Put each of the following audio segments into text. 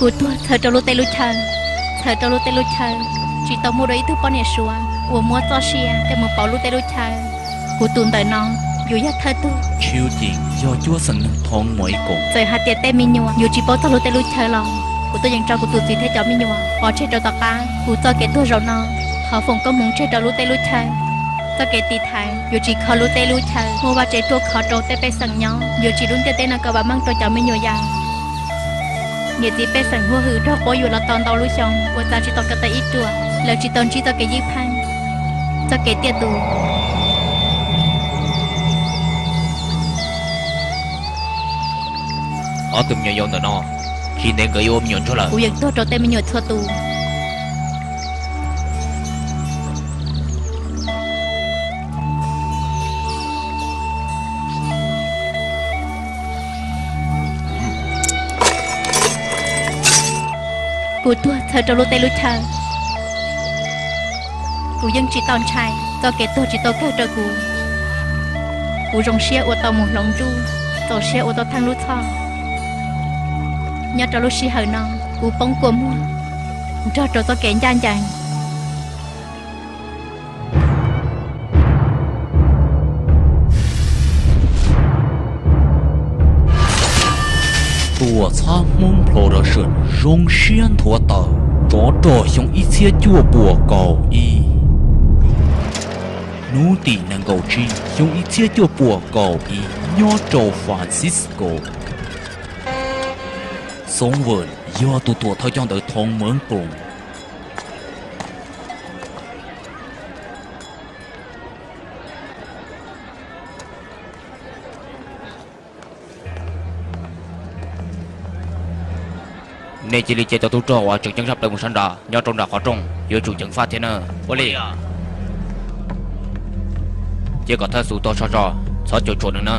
Kuv tuag txhawm rau lub teb lub chaw, txhawm rau lub teb lub chaw, tsis tau muaj dua ib tug poj niam Suav uas muab txoj sia coj mus pauv lub teb lub chaw. Kuv tus ntawm no yuav yog thawj tug. Tsis ua cas, yog cuab xeem neeg Thoob Muas Ib Koom. Txawm hais tias tej me nyuam yuav tsis paub txog lub teb lub chaw los kuv tuaj yeem tso kuv tus txiv thiab cov me nyuam pov tseg rau tom qab kuv txoj kev tuag zaum no. Thov foom koob hmoov tseg rau lub teb lub chaw. Txoj kev tiv thaiv yuav tsis kho lub teb lub chaw, muaj vaj tse ruaj khov rau tej pej xeem nyob, yuav tsim lub ntiaj teb no kom vam meej rau cov me nyuam yaus. Niam txiv pej xeem huab hwm raug quab yuam los tau ntau lub xyoo uas txav tsis tau kev tawm ib ruam, lawv tsis tau ntsib txoj kev yij pheej, txoj kev tiaj tus. Ob tug me nyuam yaus ntawm no, tsis ntev nkawd yuav ua me nyuam ntsuag lawm. Kuv yeem tuag rau tej me nyuam txhua tus. Kuv tuag txhawm rau lub teb lub chaw. Kuv yeej tsis tau ntshai, txoj kev tuag tsis tau kawg rau kuv. Kuv zoo siab uas tau mus hloov ntuj, txaus siab uas tau theej lub txhoj. Nyob rau lub sij hawm no, kuv poob kua muag nrog rau txoj kev ncaj ncees. Tuam txhab Hmoob Production zoo siab nthuav tawm tsov rog xyoo ib txhiab cuaj puas kaum ib. Hnub tim nees nkaum tsib xyoo ib txhiab cuaj puas kaum ib nyob rau Francisco, Xov Vwm yog tus tuam thawj coj ntawv Thoov Mawv Koom. Nej cia li cia cov tub rog uas tseem ceeb tshaj plaws mus sab nrad, nyob rau nram qhov rooj yuav tsum ceev faj thiab na. Ua li. Cia kom thawj xu tuaj soj tso, txhob cuam tshuam nws na.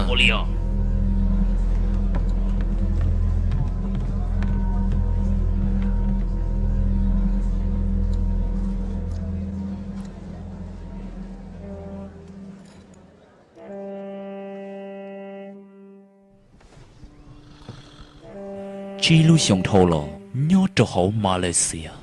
Tsib lub xyoo dhau los nyob rau hauv Malaysia.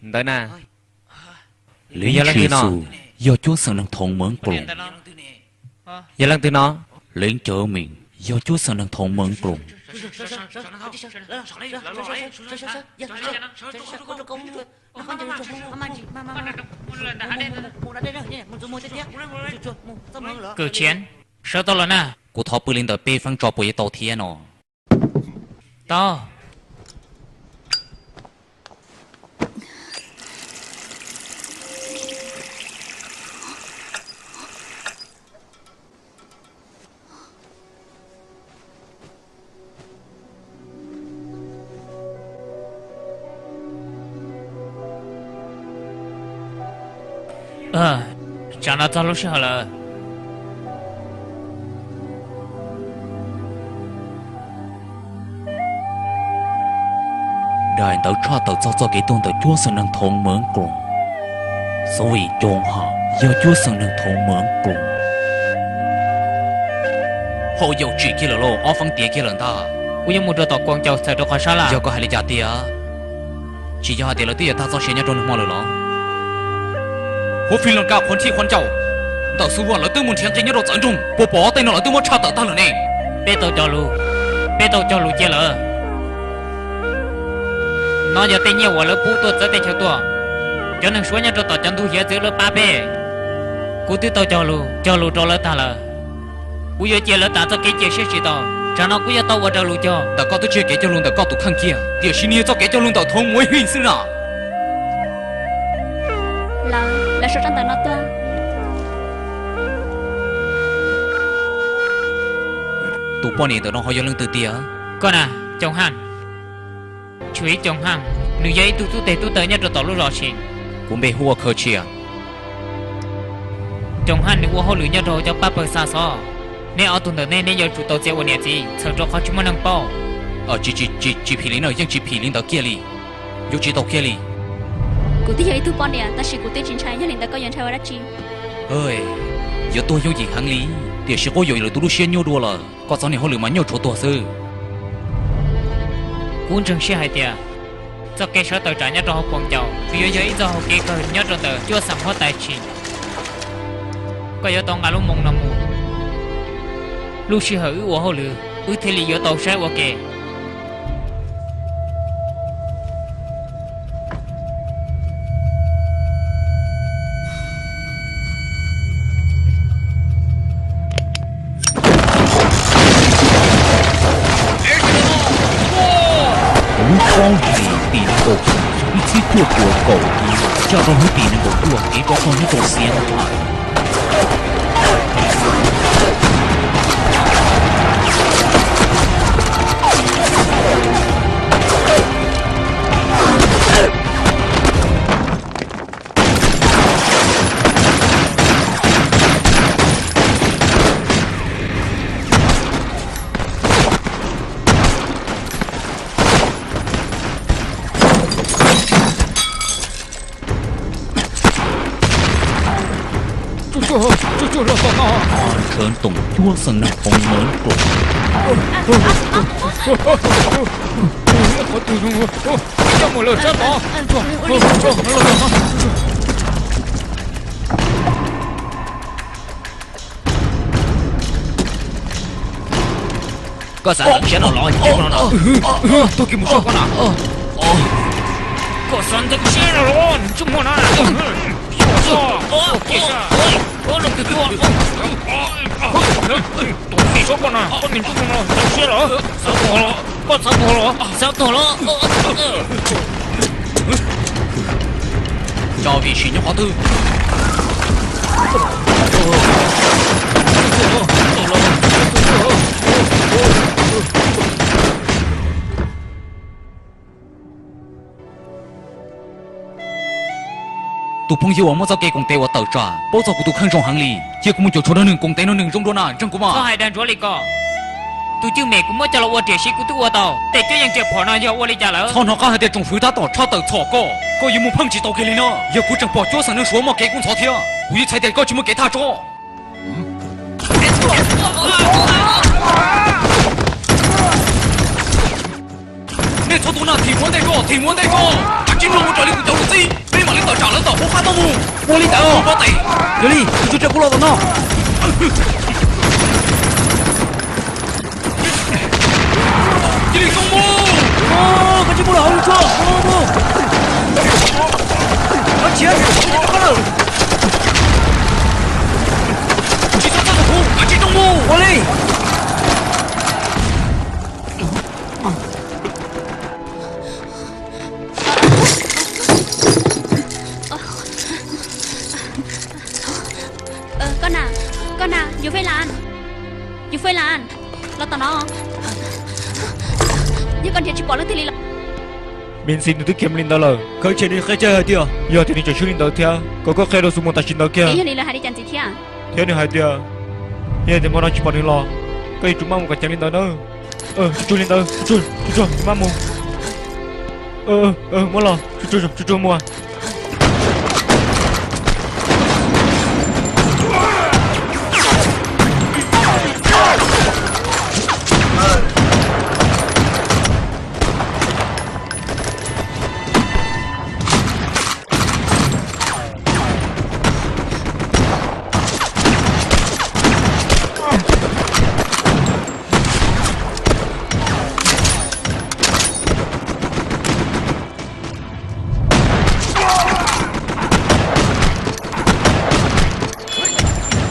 Ntawd na, Leej Tshia Xu yog cuab xeem neeg Thoov Mawv Koom. Yog leej twg no? Leej Cawv Meem yog cuab xeem neeg Thoov Mawv Koom. Kws Tshiav, sawv tau los na. Kuv thov pw li ntawm peb feeb tso puas yuav tau thiab no? Tau. Tsam no txog lub sij hawm lawm. Daim ntawv tshaj tawm txog txoj kev tuag ntawm cuab xeem neeg Thoov Mawv Koom. Xov Vwm Coom Ham yog cuab xeem neeg Thoov Mawv Koom. Hauj yaum tsim kiag lawm lauj, ob feeb tiav kiag lawm ntag. Kuv yuav mus rau tom Kuam Caus txhawm rau qhov sab laj. Yog koj hais li cas tiag? Tsis yog hais tias lawv twb yuav tag txoj sia nyob rau nag hmo lawm los? Huab Fij Looj Kaj qhuav nthij qhuav ncaus, ntawm Xub Vaj lawv twb mus nrhiav nqi nyob rau txawv nroog, puas pom tej no lawv twb muab tshaj tawm tag lawm ne? Peb tau cog lus, peb tau cog lus cia lawm. No yog tej nyiaj uas lawv pub tuaj txawv teb chaws tuaj. Cov neeg Suav nyob rau tom cov ntug hiav txwv lawv pab peb. Kuv twb tau cog lus, cog lus rau lawv tag lawm. Kuv yuav cia lawv tas txoj kev cia siab tsis tau. Tsam no kuv yuav tau ua raws lus cog. Ntawm koj twb tsis yog kev cog lus ntawm koj tus kheej kiag, tiam sis nws yog txoj kev cog lus ntawm Thoov Muas Hwj xwb na. Lawv, lawv sau tsab ntawv no tuaj. Tus poj niam ntawm no ho yog leej twg tiag? Koj na, Coom Ham. Tshuav ib Coom Ham, nws yog ib tug tub teg tub taw nyob rau tom lub zos Tshis. Kuv npe hu ua Khaws Tshiab. Coom Ham nws ua hauj lwm nyob rau hauv cov pab pawg xa xov. Neb ob tug ntawm nej, neb yuav tsum tau txiav ua niam txiv, txhawm rau qhov tsis muaj neeg paub. Tsis, tsis, tsis phim li na, yeej tsis phim li ntawd kiag li. Yuav tsis tau kiag li. Kuv twb yog ib tug poj niam, tab sis kuv twb tsis ntshai, yog li ntawd koj yuav ntshai ua dab tsi? Yuav tuag yooj yim heev li, tiam sis quab yuam lawm tus lub siab nyuaj dua lawm, koj txoj niag hauj lwm mas nyuaj tshuav tuag xwb. Kuv ntseeg siab hais tias txoj kev sawv tawm tsam nyob rau hauv paus ncaus, nws yuav yog ib txoj hau kev kawg nyob rau ntawm cuab xam huab tais tshis. Koj yuav tau nqa lub moo no mus, lub sij hawm wb ua hauj lwm wb thiaj li yuav tau saib ua ke. Lub pob hlis tim nees nkaum xya xyoo ib txhiab cuaj puas kaum ib, coj rau hnub tim nees nkaum cuaj kev rov txog nyob rau Xiav Thais. Khawv toom cuab xeem neeg hoo mawv nkaus. Qhov twg zoo, coj mus lawm sab tod. Koj xav tawm siab los los ntsia no. Tuag kiag mus soj koj na. Koj xav ntawm siab los los ntsia muag na. Leej twg tuaj? Tuag kiag soj koj na, koj niag ntsej muag no ntawm siab los? Xav tuag los? Koj xav tuag los? Xav tuag los? Tso vim sim nyob qhov twg? Tus phooj ywg uas muaj txoj kev koom tes uas tawm tsam paub txog kuv tus kheej zoo heev li, cia kuv mus caum tshuav nrog nws koom tes nrog nws zoo dua na, ntseeg kuv mas. Txhob hais dag ntsuav li ko. Tus cwj mem kuv muab coj los ua riam siv kuv twb ua tau, tej cuab yeej riam phom no yog ua li cas lawm? Txhob hnov qab hais tias tsoom fwv tab tom tshaj tawm txhom koj, koj yuav mus pheej tsis tau kiag li no. Yog kuv tseem pom cuab xeem neeg Suav muaj kev kub ntxhov thiab, kuv yeej txhais tias koj tsis muaj kev thaj tso. Nej txhob tuav na, thim muab ntej koj, thim muab ntej koj. Kav tsij mloog ua raws li kuv cov lus txib, peb mam li tawm tsam lawv tom hauv qab toj mus. Ua li ntawd, pob tes. Yog li, tus tswv, kuv los tom no. Cia li zoo mus. Kav tsij mus los hauv lub tshuaj, mus mus. Kav tsij, tsis txhob txhawj kuv, kav tsij zoo mus. Ua li. Koj na, koj na, Yus Fej Las, Yus Fej Las, los tom no. Yog koj nrhiav tsis pom leej twg li los? Miv Ntxhi nws twb khiav mus li ntawd lawm. Khawv tshem nws qe tsawg hais tias yog tias nws tseem swb li ntawd thiab kom koj qhia rau Xu Mus tam sim ntawd kiag. Yog li lawv hais li cas ntxiv thiab? Thiab nws hais tias yog tias hmo no tsis pom nws los, koj yuav tsum maj mus kom ceev li ntawd na. Tsuag tsuag li ntawd, tsuag tsuag, maj mus. Muab los, tsuag tsuag mus.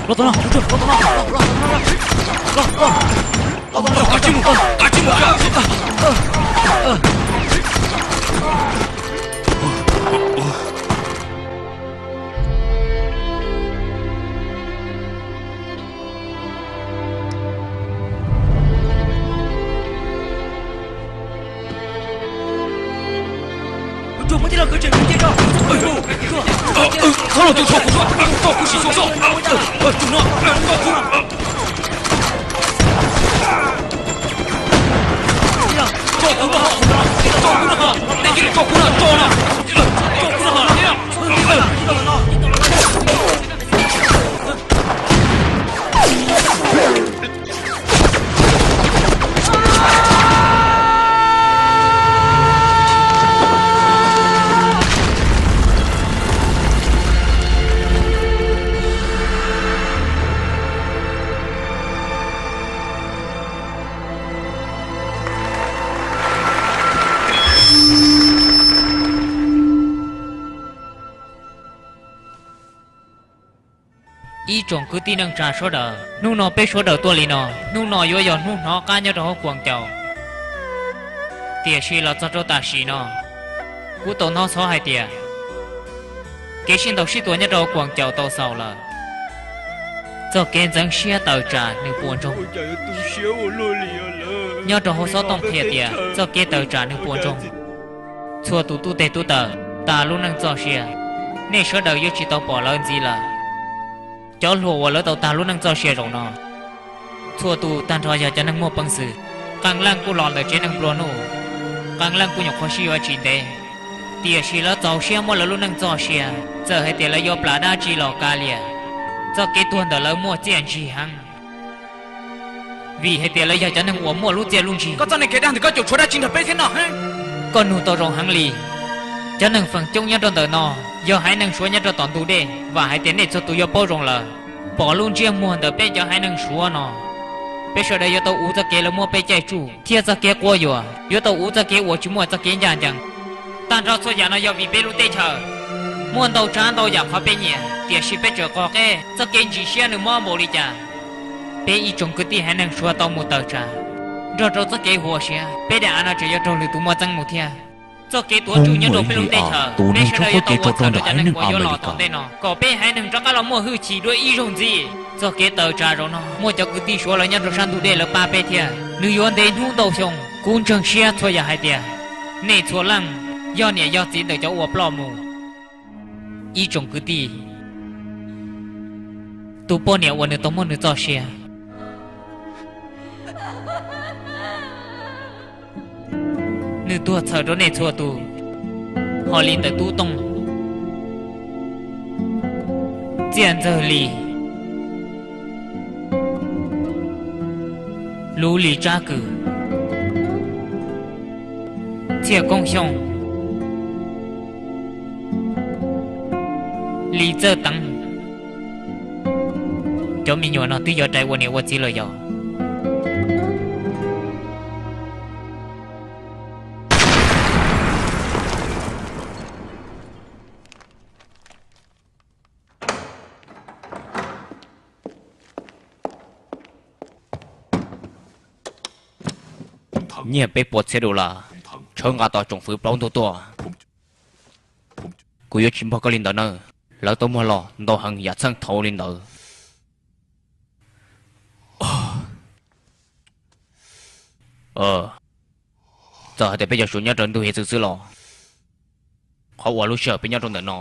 Los tom no, los tom no, los tom no, los tom no, los tom no, kav tsij mus, kav tsij mus. Tsuag, muab tij laug khwv tseem cia tso. Txhob los tus tso kuv, tso kuv sim xyuas tso. Tus no, tso kuv, tso kuv no, tso kuv no, nej cia li tso kuv no, tso no, tso kuv no. Tsoom kwv tij neej tsa sawv daws, hnub no peb sawv daws tuaj li no, hnub no yuav yog hnub hnov qab nyob rau hauv Kuam Caum. Tiam sis los txog rau tam sim no, kuv tau hnov xov hais tias kev sib ntaus sib tua nyob rau Kuam Caum tau xaus lawm. Txoj kev ntxeev siab tawm tsam nws puas ntsoog. Nyob rau hauv xov tooj qhia tias txoj kev tawm tsam nws puas ntsoog. Txhua tus tub teg tub taws tag lub neej txoj sia, nej sawv daws yuav tsis tau pom lawv ntxiv lawm. Cov hluas uas lawv tau tag lub neej txoj sia zaum no, txhua tus tag nrho yog cov neeg muaj peev xwm. Qee leej kuj los ntawm tsev neeg nplua nuj, qee leej kuj nyuam qhuav sib yuav tsis ntev, tiam sis lawv txaus siab muab lawv lub neej txoj sia. Txawm hais tias lawv yuav plam dab tsi los kav liam, txoj kev tuag ntawm lawv muaj txiaj ntsig heev, vim hais tias lawv yog cov neeg uas muaj lub txiaj lub ntsig. Koj txoj neeg kev dag ntawm koj caum tshuav dab tsi nrog peb thiab no? Koj nug tau zoo heev li. Cov neeg feem coob nyob rau ntawm no yog haiv neeg Suav nyob rau tom ntug dej, vam hais tias nej txhua tus yuav paub zoo lawm. Pom lub ntsiab muag ntawm peb cov haiv neeg Suav no, peb sawv daws yuav tau uv txoj kev lawv muab peb caij tsuj thiab txoj kev quab yuam, yuav tau uv txoj kev uas tsis muaj txoj kev ncaj ncees. Tag nrho txhua yam no yog vim peb lub teb chaws muaj ntau tsav ntau yam qhov peb nyiam, tiam sis peb tseem qos qeb, txoj kev ntsim siab nws mob npaum li cas. Peb ib tsoom kwv tij haiv neeg Suav tau mus tawm tsam nrog rau txoj kev huv siab, peb daim av no tseem yuav raug lwm tus muaj txeeb mus thiab. Txoj kev tuav tsum nyob rau peb lub teb chaws, peb sawv daws yuav tau ua txhawm rau cov neeg uas yuav los tom ntej no kom peb haiv neeg rov qab los muaj hwj chim dua ib zaug ntxiv. Txoj kev tawm tsam zaum no muaj cov kwv tij Suav lawv nyob rau sab ntug dej lawv pab peb thiab, nws yuav ntev hnub ntau xyoo. Kuv ntseeg siab txhua yam hais tias nej txhua leej yog niam yog txiv ntawm cov uas ploj mus. Ib tsoom kwv tij, tus poj niam uas nws tau muab nws txoj sia, nws tuag txhawm rau nej txhua tus. Ho li ntawm Tub Tooj, Txiaj Ntxawg Lis, Lub Lis Tsab Kws, Txhiaj Koob Xyooj, Lis Txawj Teev, cov me nyuam no twb yuav rais ua niam ua txiv lawm yog? Nyiaj peb puas txhiab dollar, tshawb nqa tau tsoom fwv plaub ntug tuaj. Kuv yuav tsis npog koj li ntawd na. Lawv tau muag los ntau heev yam txheej thaud li ntawd. Txawm hais tias peb cov Suav nyob rau ntug hiav txwv xwb los, qhov uas lub sij hawm peb nyob rau ntawm no,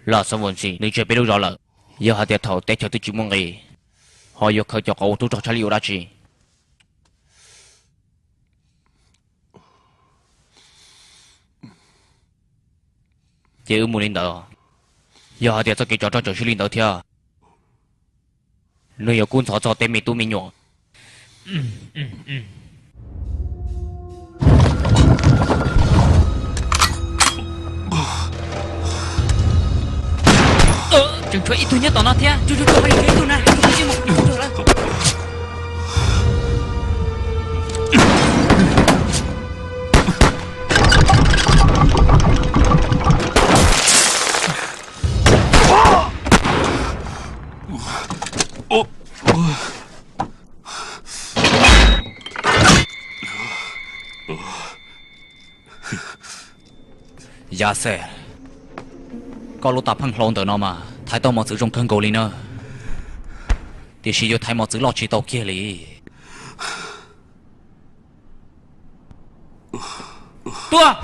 Lam Xov Vo Ntxis nws tseg peb lub zos lawm. Yog hais tias thaum teb chaws twb tsis muaj nqis, ho yuav khaws cov qauv ua tub rog tshaj lij ua dab tsi? Ces wb mus li ntawd. Yog hais tias txoj kev tsov rog tseem siab li ntawd thiab, nws yuav kub ntxhov txog tej me tub me nyuam. Tseem tshuav ib tug nyob tom no thiab. Tsuag tsuag tsuag, yuav tshuav ib tug na, tsuag tsuag tsuag lawm. Yaj Xej, koj lub tag pheej hlau ntawm no mas thaiv tau mos txwv zoo kawg nkaus li na, tiam sis yuav thaiv mos txwv loj tsis tau kiag li. Tuaj!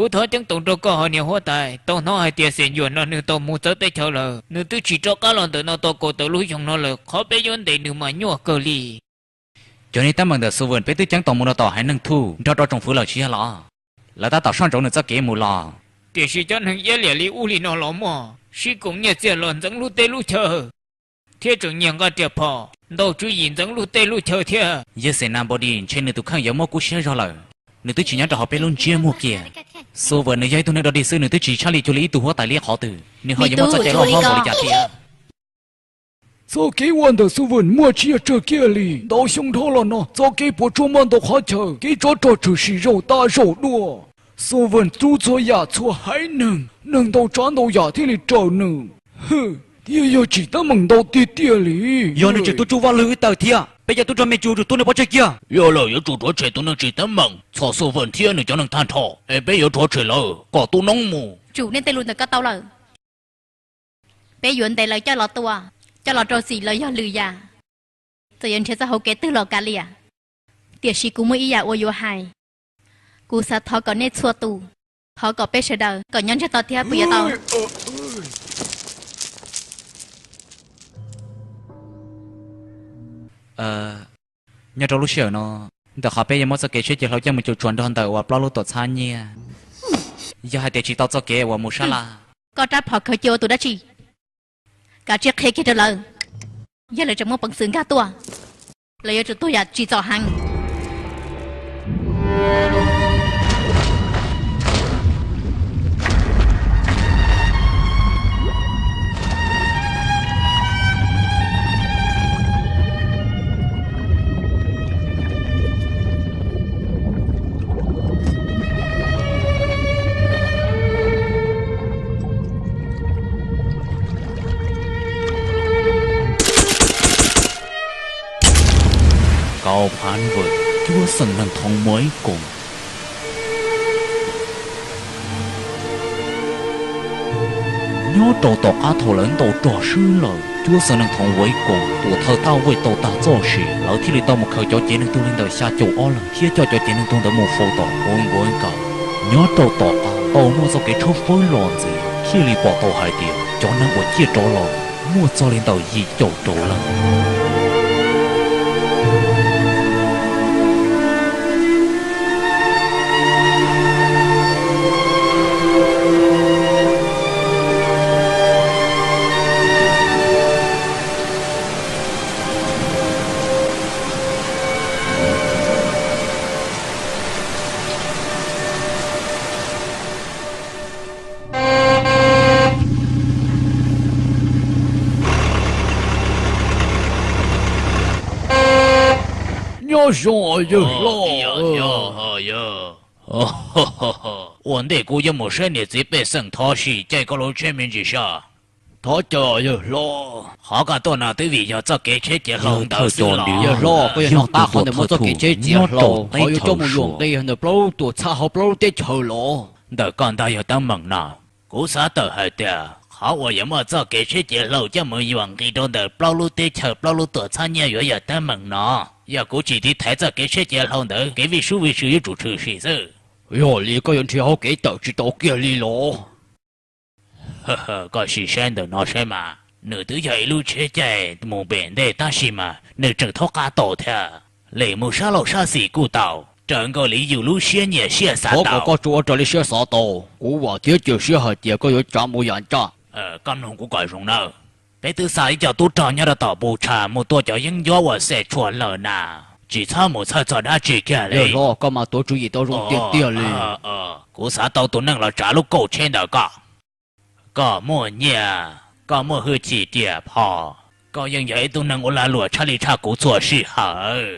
Kuv thov ceeb toom rau koj haiv niam huab tais, tau hnov hais tias xeem Yuam no nws tau mus txawv teb chaws lawm, nws twb tsis rov qab los ntawm no tau kaum tawm lub xyoo no lawm, qhov peb yuav ntes nws mas nyuaj kawg li. Cov niag teeb meem ntawm Xu Vwm peb twb ceeb toom mus rau tom haiv neeg Thuj nrog rau tsoom fwv lawm tsis yog los? Lawv tab tom soj ntsoov nws txoj kev mus los. Tiam sis cov neeg iab liam li ub li no los muaj, sib koom nyiaj txiag los ntxeev lub teb lub chaw, thiab tseem nyiag nqa riam phom ntau tswv yim ntxeev lub teb lub chaw thiab. Yawg Xes Nas Npau Dis ntshe nws tus kheej yuav muab kub siab zog lawm. Nws twb tsis nyob rau hauv peb lub ntsiab muag kiag. Xu Vwm nws yog ib tug neeg dog dig xwb, nws twb tsis tshaj li cuag li ib tug huab tais liab qhov twg. Nws ho yuav muaj txoj cai loj hlob npaum li cas thiab? Txoj kev ua ntawm Xu Vwm muaj tsis yog tsawg kiag li. Ntau xyoo dhau los no txoj kev puas tsuaj muaj ntau qhov chaw, kev tsov rog tshwm sim zaum tas zaum dua. Xu Vwm rub txhua yam txhua haiv neeg, neeg ntau tsav ntau yam thiaj li raws nws. Hwm, thiaj yog tsim teeb meem ntau tiag tiag li. Yog nws tseem tuaj tsuj Vaj Lwg wb tawm thiab, peb cov tub rog me tsuas yuav tsum tua nws pov tseg kiag. Yog lawm yuav tsum rhuav tshem tus neeg tsim teeb meem txhom Xu Vwm thiab nws cov neeg tag nrho, es peb yuav rhuav tshem lawv kom tu noob mus. Tsum nej tej lus ntawm koj tau lawm. Peb yuav ntes lawv coj los tua, coj los rau txim lawv yog lwm yam. Txawm yuav nrhiav txoj hauv kev twg los kav liam, tiam sis kuv muaj ib yam uas yuav hais. Kuv xav thov kom nej txhua tus, thov kom peb sawv daws kom nyob ntsiag to thiab puas yuav tau? Nyob rau lub sij hawm no, ntawm qhov peb yuav muab txoj kev tsheb cia hlau coj mus cuam tshuam nrog ntawm uas plaub lub tuam txhab nyiaj, yog hais tias tsis tau txoj kev uas mus sab laj, koj rab phom khaws cia ua tus dab tsi? Kav tsij qhia kiag rau lawv, yog lawv tseem muaj peev xwm nkag tuaj, lawv yuav tsum tuag yam tsim txom heev. Kau Phab Vwm, cuab xeem neeg thoo muaj ib koom. Nyob rau tom qab thaum lawv ntaus rog swb lawm, cuab xeem neeg thoo muaj ib koom, tuam thawj Thaj Vwj tau tag txoj sia, lawv thiaj li tau mus khaws cov cev neeg tuag li ntawm xya caum ob leeg thiab coj cov cev neeg tuag ntawd mus faus tom Npuv Npuv Nkaus. Nyob rau tom qab tau muaj txoj kev tshawb fawb los ntxiv, thiaj li pom tau hais tias cov neeg uas ciaj rov los muaj txog li ntawm yim caum rau leej. Nyob zoo yawg hlob. Ua ntej kuv yuav mus saib niam txiv pej xeem, thov sim caij koj lub tsheb me ntsis saib. Thov caw yawg hlob. Qhov koj tuaj no twb vim yog txoj kev tsheb cia hlau ntawd xwb los? Yawg hlob, koj yog noj qab qhov ntawm muab txoj kev tsheb cia hlau, qhov yuav coj mus yuam nqi ntawm plaub lub tuam txhab hauv plaub lub teb chaws los? Ntawm koj ntag yog teeb meem no. Kuv xav tawm hais tias qhov uas yuav muaj txoj kev tsheb cia hlau coj mus yuam nqi rau ntawm plaub lub teb chaws plaub lub tuam txhab nyiaj yuav yog teeb meem no. Yog kuv tsis tiv thaiv txoj kev tsheb cia hlau ntawd, kev vij sub vij sw yuav tsum tshwm sim xwb. Yog li koj yuav nrhiav hauv kev tawm tsis tau kiag li los? Koj sim saib ntawm no saib mas, nws twb yog ib lub tsheb caij mus pem ntej tab sis mas nws tseem thaub qab tau thiab. Lem mus sab laug sab xis kuj tau, raws nkaus li yus lub siab nyiam siab xav tau. Thov kom koj tsuas ua raws li siab xav tau, kuv vam thiab cia siab hais tias koj yuav tsav mus yam ncaj. Koj mloog kuv kom zoo nawb. Peb twb xa ib co tub rog nyob rau tom puv tsha mus tua cov yeeb ncuab uas xem tshuam lawm na. Tsis txhob mus txhawj txog dab tsi kiag li. Yawg hlob, koj mas tuav tswv yim tau zoo tiag tiag li. Kuv xav tau tus neeg los tsav lub kauj tsheb ntawm koj. Koj muaj nyiaj, koj muaj hwj chim riam phom, koj yeej yog ib tug neeg uas lag luam tshaj li tshaj kuv txhua sij hawm.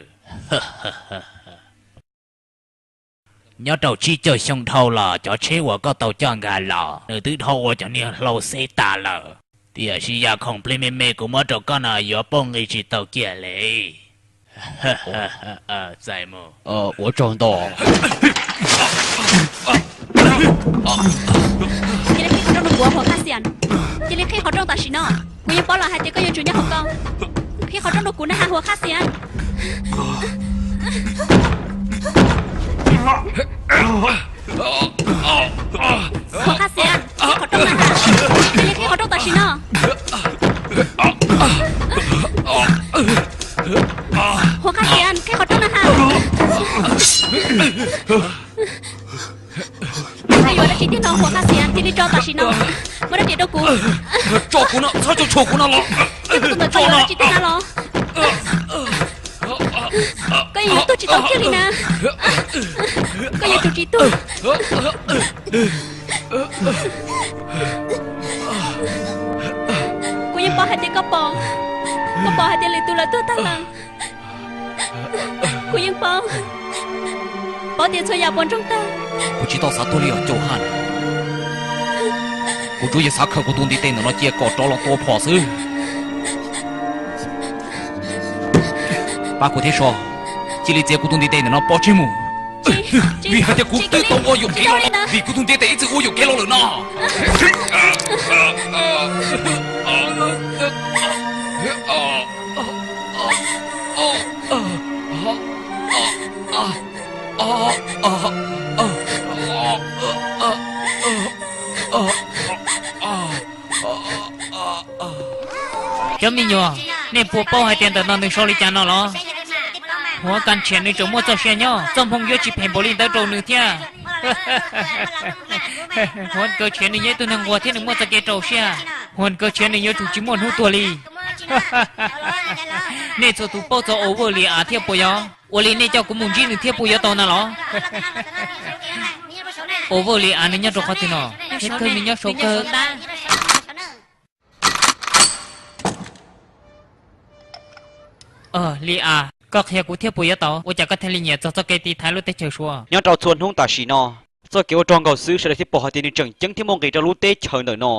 Nyob rau tsib caug xyoo dhau los cov tsheb uas koj tau coj nkag los, nws twb dhau ua cov niag hlau xeb tas lawm. Tiam sis yam khoom plig me me kuv muab rau koj no yuav pauj nqi tsis tau kiag li. Txais mus. Ua tsaug ntau. Cia li qhib qhov rooj rau kuv, Huas Khaj Xias. Cia li qhib qhov rooj tam sim no. Kuv yeej paub los hais tias koj yuav tsum nyob hauv ko. Qhib qhov rooj rau kuv na has, Huas Khaj Xias. Huas Khaj Xias, qhib qhov rooj na has. Cia li qhib qhov rooj tam sim no. Huas Khaj Xias, qhib qhov rooj na has. Koj yuav dab tsi tiag no, Huas Khaj Xias? Cia li tso tam sim no. Muab rab riam rau kuv. Tso kuv no, txhob tso tshuam kuv no los. Koj tus ntawd koj yuav dab tsi tiag na los? Koj yeej yuav tuag tsis tau kiag li na. Koj yuav tsum tsis tuag. Kuv yeej paub hais tias koj pom. Kuv pom hais tias lwm tus lawv tuag tag lawm. Kuv yeej paub, paub tias txhua yam puas nroog tag. Kuv tsis tau xav tuag li os Cau Haj. Kuv tsuas yog xav khaws kuv tus ntiv tes ntawm no cia kom rov los tua phom xwb. Pab kuv thiab so, cia li txiav kuv tus ntiv tes ntawm no pov tseg mus. Vim hais tias kuv twb tau ua yuam kev los, vim kuv tus ntiv tes ib txwm ua yuam kev los lawm no. Cov me nyuam, nej puas paub hais tias ntawm no nws sau li cas no los? Huav Kas Tshiam nws tseem muaj txoj sia nyob, txoj hmoo yuav tsis phem npaum li ntawd rau nws thiab. Huav Kaws Tshiam nws yog ib tug neeg nquag thiab nws muaj txoj kev rau siab. Huav Kaws Tshiam nws yuav tsum tsis muaj hnub tuag li. Nej txhua tus paub txog Au Vaj Li As thiab puas yog? Ua li nej coj kuv mus ntsib nws thiab puas yuav tau na los? Au Vaj Li As nws nyob rau qhov twg no? Thiab kawg nws nyob saum kawg. Li As, koj qhia kuv thiab puas yuav tau? Ua cas koj thiaj li nyiam txog txoj kev tiv thaiv lub teb chaws Suav? Nyob rau txhua hnub tam sim no, txoj kev ua rog nkaus xwb sawv daws thiaj pom hais tias nws tseem ceeb thiab muaj nqis rau lub teb chaws ntawm no.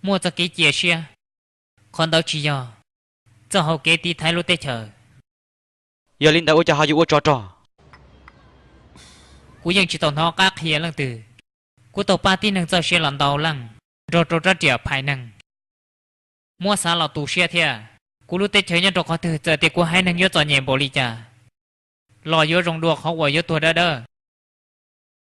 Muaj txoj kev cia siab, qhov ntawd tsis yog txoj hau kev tiv thaiv lub teb chaws. Yog li ntawd ua cas ho yuav ua tsov rog? Kuv yeej tsis tau hnov qab qhia leej twg. Kuv tau pab tib neeg txoj sia los ntau leej, nrog rau rab riam phais neeg. Muab xav los tu siab thiab. Kuv lub teb chaws nyob rau qhov twg, txawm tias kuv haiv neeg yuav txom nyem npaum li cas los yuav zoo dua qhov uas yuav tuag dawb dawb.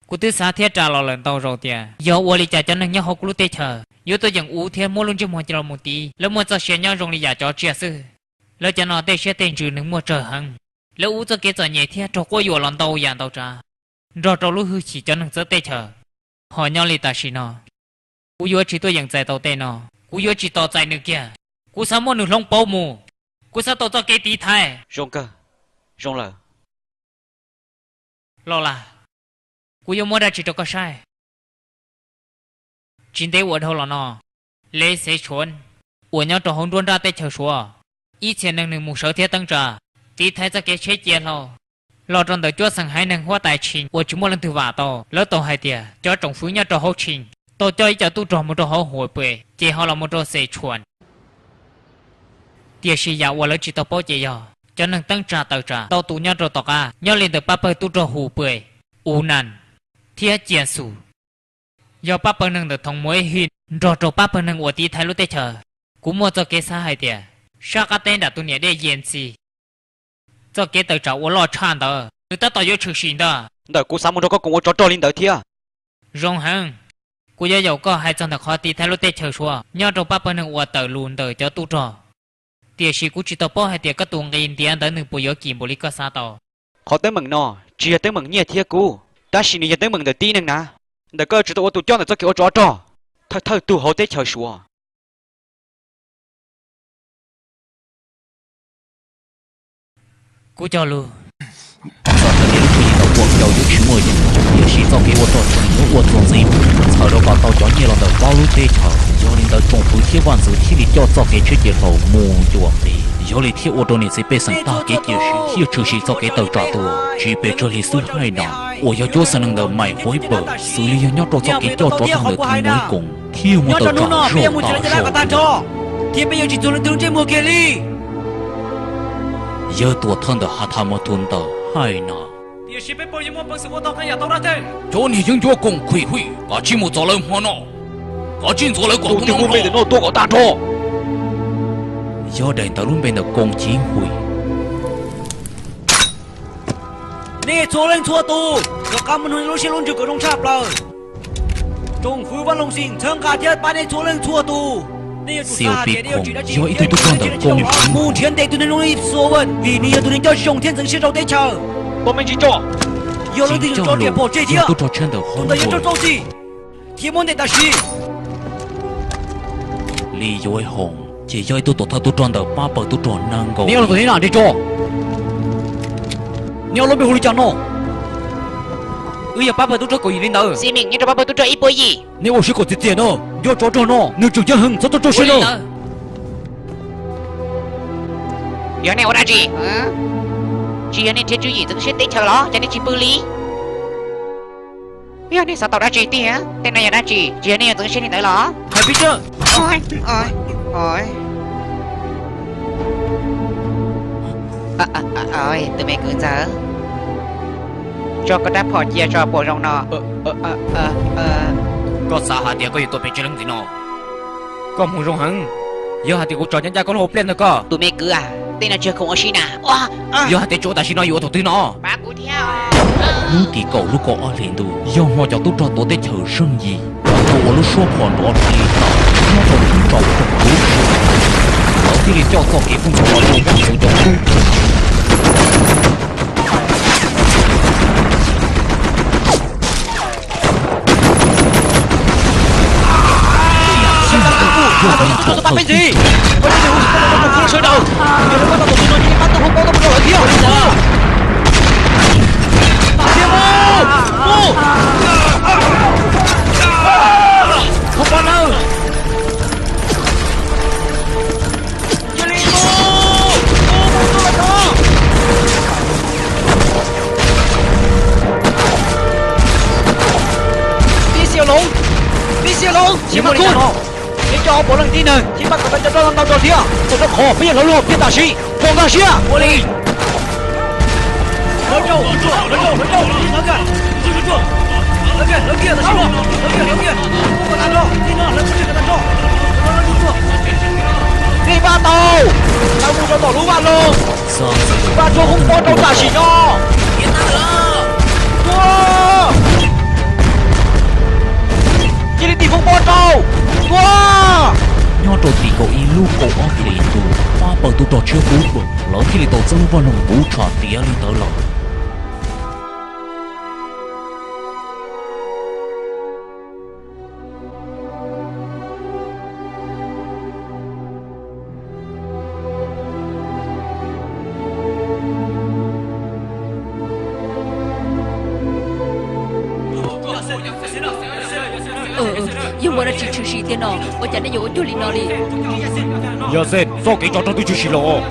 Kuv twb xav thiab ras los lawm ntau zaus tias yog ua li cas cov neeg nyob hauv kuv lub teb chaws yuav tuaj yeem ua thiab muab lub ntsej muag los mus tiv. Lawv muaj txoj sia nyob zoo li yam cov tsiaj xwb. Lawv cov no tej siab tej ntsws nws muaj tsawg heev. Lawv ua txoj kev txom nyem thiab raug quab yuam los ntau yam ntau tsav, nrog rau lub hwj chim cov neeg txawb teb chaws. Ho nyob li tam sim no, kuv yuav tsis tuaj yeem txais tau tej no. Kuv yuav tsis tos txais nws kiag. Kuv xav muab nws hloov pauv mus. Kuv xav tau txoj kev tiv thaiv. Zoo kawg, zoo lawm. Los las, kuv yuav muab dab tsi rau koj saib. Tsis ntev ua dhau los no, Lev Xev Tshuav uas nyob rau hauv nruab nrab teb chaws Suav, ib txhia neeg nws mus sawv thiab teeb tsa tiv thaiv txoj kev tsheb cia hlau los rau ntawm cuab xeem haiv neeg huab tais Tshis uas tsis muaj leej twg vam tau. Lawv tau hais tias cov tsoom fwv nyob rau hauv Tshis tau coj ib co tub rog mus rau hauv Huas Pes ces ho los mus rau Xev Tshuas. Tiam sis yam uas lawv tsis tau paub ces yog cov neeg teeb tsa taw tsa tau tu nyob rau tom qab, nyob li ntawm pab pawg tub rog Hus Pes, U Nas thiab Cia Xus. Yog pab pawg neeg ntawm Thoom Muas Ib Hwj nrog rau pab pawg neeg uas tiv thaiv lub teb chaws. Kuv muaj txoj kev xav hais tias sab qab teb nram tus niam dej Yees Txis, txoj kev tawm tsam uas loj tshaj ntawd nws tab tom yuav tshwm sim ntag. Ntawm kuv xav mus nrog koj koom ua tsov rog li ntawd thiab. Zoo heev, kuv yuav yaum koj hais txog ntawm qhov tiv thaiv lub teb chaws Suav nyob rau pab pawg neeg uas tawm lus ntawm cov tub rog. Tiam sis kuv tsis tau paub hais tias koj tus nqi ntiav ntawd nws puas yuav kim npaum li koj xav tau. Qhov teeb meem no tsis yog teeb meem nyiaj thiab kub, tab sis nws yog teeb meem ntawm tib neeg na, ntawm koj yuav tsum tau ua tus coj ntawm txoj kev ua tsov rog, thawj thawj tug hauv teb chaws Suav. Kuv cog lus txog hais tias lub tswv yim ntawm Huas Kaus yuav tsis muaj yeej, tiam sis txoj kev ua rog tseem yuav ua txuas ntxiv mus txhawm rau kom tau cov nyiaj los ntawm plaub lub teb chaws. Yog li ntawd tsoom fwv thiab vaj ntxwv thiaj li coj txoj kev tsheb cia hlau mus ncua nqis. Yog li thiaj ua rau niam txiv pej xeem tag kev cia siab thiaj tshwm sim txoj kev tawm tsam tuaj. Tsis pes tsawg hli xwb Hais Nas uas yog cuab xeem neeg ntawm Maim Huaib Pawg xws li yog nyob rau txoj kev coj tsov rog ntawm Thoom Muas Ib Koos thiaj muaj tawm tsam zoj tas zog. Yawg tuam thawj ntawm Has Thas Mas Thus ntawm Hais Nas. Cov niag yeeb ncuab Koos Khim Hwm, koj cia li mus txov lawv hmo no, koj cia li ntxuav lawv kom tub ntawm no tuag kom tag nrho. Yog daim ntawv lub npe ntawm Koos Khim Hwm. Nej txhua leej txhua tus, rov qab muab nws lub siab lub ntsws kom zoo tshaj plaws. Tsoom fwv Vaj Loos Xim txhawb nqa thiab pab nej txhua leej txhua tus. Xias Pis Khoom yog ib tug tub rog ntawm Koos Khim Hwm, mus nrhiav ntes tus neeg zoo li Xua Vaj, vim nws yog tus neeg coj zoo thiab ntxeev siab rau teb chaws. Yog leej twg tso riam pov tseg thiab, tus ntawd yuav raug txoj txim thiab muab ntes tam sim. Li Yuav Hoos ces yog ib tug tuam thawj tub rog ntawm pab pawg tub rog nees nkaum. Neb los tus neb lam nres tso. Neb ob lub npe hu li cas no? Wb yog pab pawg tub rog kaum yim li ntawd. Xis Mim nyob rau pab pawg tub rog ib puas yim. Neb ua siab kom txias txias no, nco tsov rog no nws tseem ceeb heev, txhob tuaj rau siab no. Yog nej ua dab tsi? Tsis yog nej nrhiav tswv yim ntxeev siab teb chaws los cas nej tsis pw li? Yog nej xav tau dab tsi tiag? Tej no yog dab tsi? Tsis yog nej yuav ntxeev siab li ntawd los? Hais pib tsawg. Tus me kwv ntxawg, tso koj rab phom cia tso puas zoo no? Koj xav hais tias koj yuav tua peb tsev leej ntxiv no? Koj hmoov zoo heev. Yog hais tias kuv tso ncaj ncaj koj lub hauv pliaj ntawd koj. Tus me kwv, tej no tsis yog khoom ua si na. Yog hais tias tsuav tam sim no yuav ua thaum twg no? Hnub tim kaum lub kaum ob hlis ntuj yog hmo cov tub rog tuav teb chaws zeej yim tau ua lub suab phom nrov ras li tau nyob rau thoob plaws roob, lawv thiaj li coj txoj kev fooj xwm los rau Vaj Xwv cov tub. Sawv daws, yog lawv pab tau tus no ces pab tau hoob pob tuaj mus rau lawv thiab. Mus, mus, mus, mus lawm. Cia li mus, mus, mus tuaj lawm. Tib xiaus hloov, tib xiaus hloov, tsis mas kuj, tsis coj puav leej tib neeg, tsis mas kom tau cov roj ntau rau thiab, txog rau qhov peb yog hloov lub hauv pliaj tam sim, puas nkag siab? Ua li. Nej pab tau, tau mus rau tom lub vaj loog, pab tsuag hoob pob rau tam sim no. Tua! Cia li tis hoob pob rau! Tua! Nyob rau tim kaum ib lub kaum ob hlis ntuj, pab pawg tub rog tshiab kub pawg lawv thiaj li tau txeeb lub vaj loog npuv tsho tiav li ntawd lawm. Yog muaj dab tsi tshwm sim tiag no, ua cas nej yuav ua cuag li no li? Yog Xej, txoj kev tsov rog twb tshwm sim los.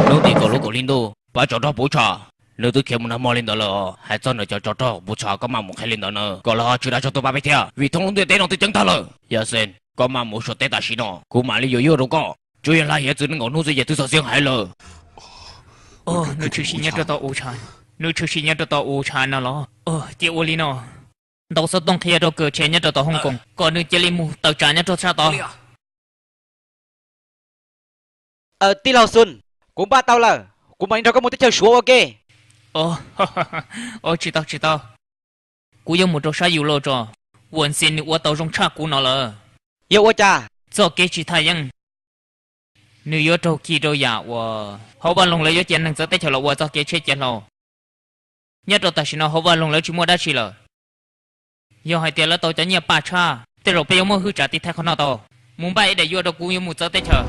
Hnub tim kaum lub kaum ib ntuj, pab tsov rog puv tsho, nws twb khiav mus nag hmo li ntawd lawm. Hais txog ntawm cov tsov rog puv tsho koj maj mus qhia li ntawd na, kom lawv ho tswj dab tsog tuaj pab peb thiab, vim thoob lub ntiaj teb no twb ceeb tag lawm. Yog Xej, koj maj mus ua suav teb tam sim no, kuv mam li yuav yuaj rau koj. Tsuas yog lag hiav txwv nees nkaum hnub xwb ces twb xav xiab heev lawm. Nws tshwm sim nyob rau tom u tsha, nws tshwm sim nyob rau tom u tsha no los? Cia ua li no, ntaus xov tooj qhia rau kawm tshev nyob rau tom Hong Kong kom nws cia li mus tawm tsam nyob rau sab tod. Tij laug Xun, kuv npaj tau lawm, kuv mam li nrog koj mus teb chaws Suav ua ke. Tsis tau, tsis tau. Kuv yuav mus rau sab Yus Lauj tso, Wan Xi nws ua tau zoo tshaj kuv no lawm. Yog ua cas? Txoj kev tsis thaj yeeb, nws yuav raug khi rau yam uas hauv vaj loog lawv yuav cia neeg txawv teb chaws los ua txoj kev tsheb cia hlau. Nyob rau tam sim no hauv vaj loog lawv tsis muaj dab tsi lawm. Yog hais tias lawv tau cov nyiaj paj tshab, tej zaum peb yuav muaj hwj tsam tiv thaiv qhov no tau. Mus npaj ib daim yuaj rau kuv yuav mus txawv teb chaws.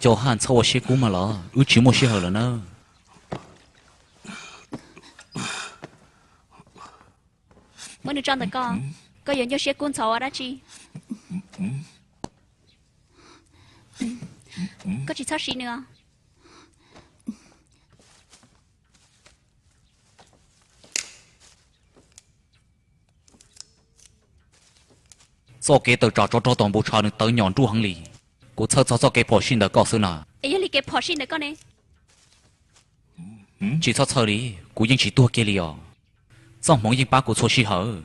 Cov haj txhob ua siab kub mas los, wb tsis muaj sij hawm lawm na. Muab nws tso ntawm koj, koj yuav nyuaj siab kub ntxhov ua dab tsi? Koj tsis txhob siv nws os. Txoj kev tawm tsam tsov rog tom npoo tsho nws tawv nyom nruj heev li. Kuv txhawj txog txoj kev phom sij ntawm koj xwb na. Es yog li kev phom sij ntawm koj ne? Tsis txhob txhawj li, kuv yeej tsis tuag kiag li os. Txoj hmoov yeej pab kuv txhua sij hawm.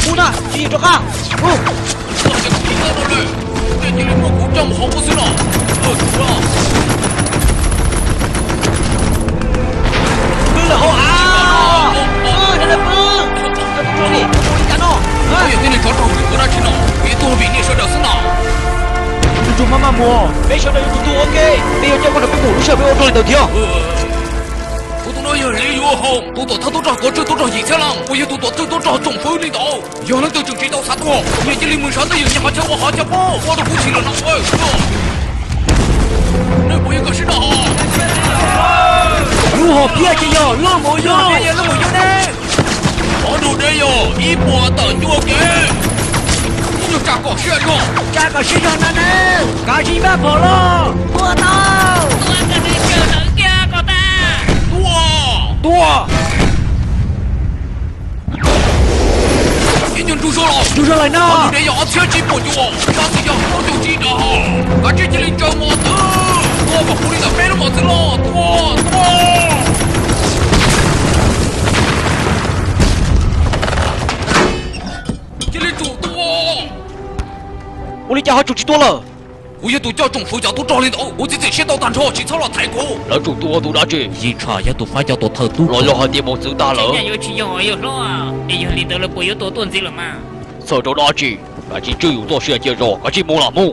Mus na, tsis yog rov qab. Ua cas kuv tsis tau rau lawm, tej cia li muaj kuv coj mus hauv xwb los. Pw lawm hauv av. Pw, cov tub rog li, ua li cas no? Yog tias nej tsov rog tseem ua dab tsi no, kuv yuav tuag vim nej sawv daws xwb na. Nws tsuas maj maj mus, peb sawv daws yuav tsum tuag ua ke. Peb yuav coj koj nrog peb mus lub sij hawm peb ua rog li ntawd thiab. Kuv tus no yog Liv Yuav Hoo, tus tuam thawj tub rog kov tswj tub rog yim txhiab leej, uas yog tus tuam thawj tub rog tsoom fwv li ntawd. Yog leej twg tseem tsis tau xav tuag, nyias cia li mus sawv ntawm yus nyias qhov chaw ua qhov chaw pab ua rau kuv chim lawm no. Nej puas yog kom sib nrog? Lub hom phiaj ces yog loj mus yog, loj mus yog ne. Qhov nrug deb yog ib puas tawm ncua kev. Ib nyuag tsa kom siab zog, tsa kom siab zog na ne. Kav tsij npaj phom los. Tua tau. Tua, tua. Ib nyuag ntug zog los, ntug zog lawm no. Qhov nrug deb yog ob txhiab tsib puas ncua, tab sis yog plaub caug tsib nrag. Kav tsij cia li ntsaws mos txwv, tua kom puv li ntawm peb lub mos txwv los. Tua, tua. Cia li tsum tua. Ua li cas ho tsum tsis tua lawm? Kuv yog tus coj tsoom fwv cov tub rog li ntawd, kuv txiav txim siab tau tag nrho, tsis txhob los thaiv kuv. Lawv tsum tua tus dab tsi? Yeej tshaj yog tus fab cov tuam thawj tub los yog hais tias mos txwv tag lawm. Yeej yog li ntawd lawv puas yuav tua tuaj ntxiv lawm mas? Txhawj rau dab tsi? Kav tsij tswj yus txoj sia cia zog, kav tsij mus los mus.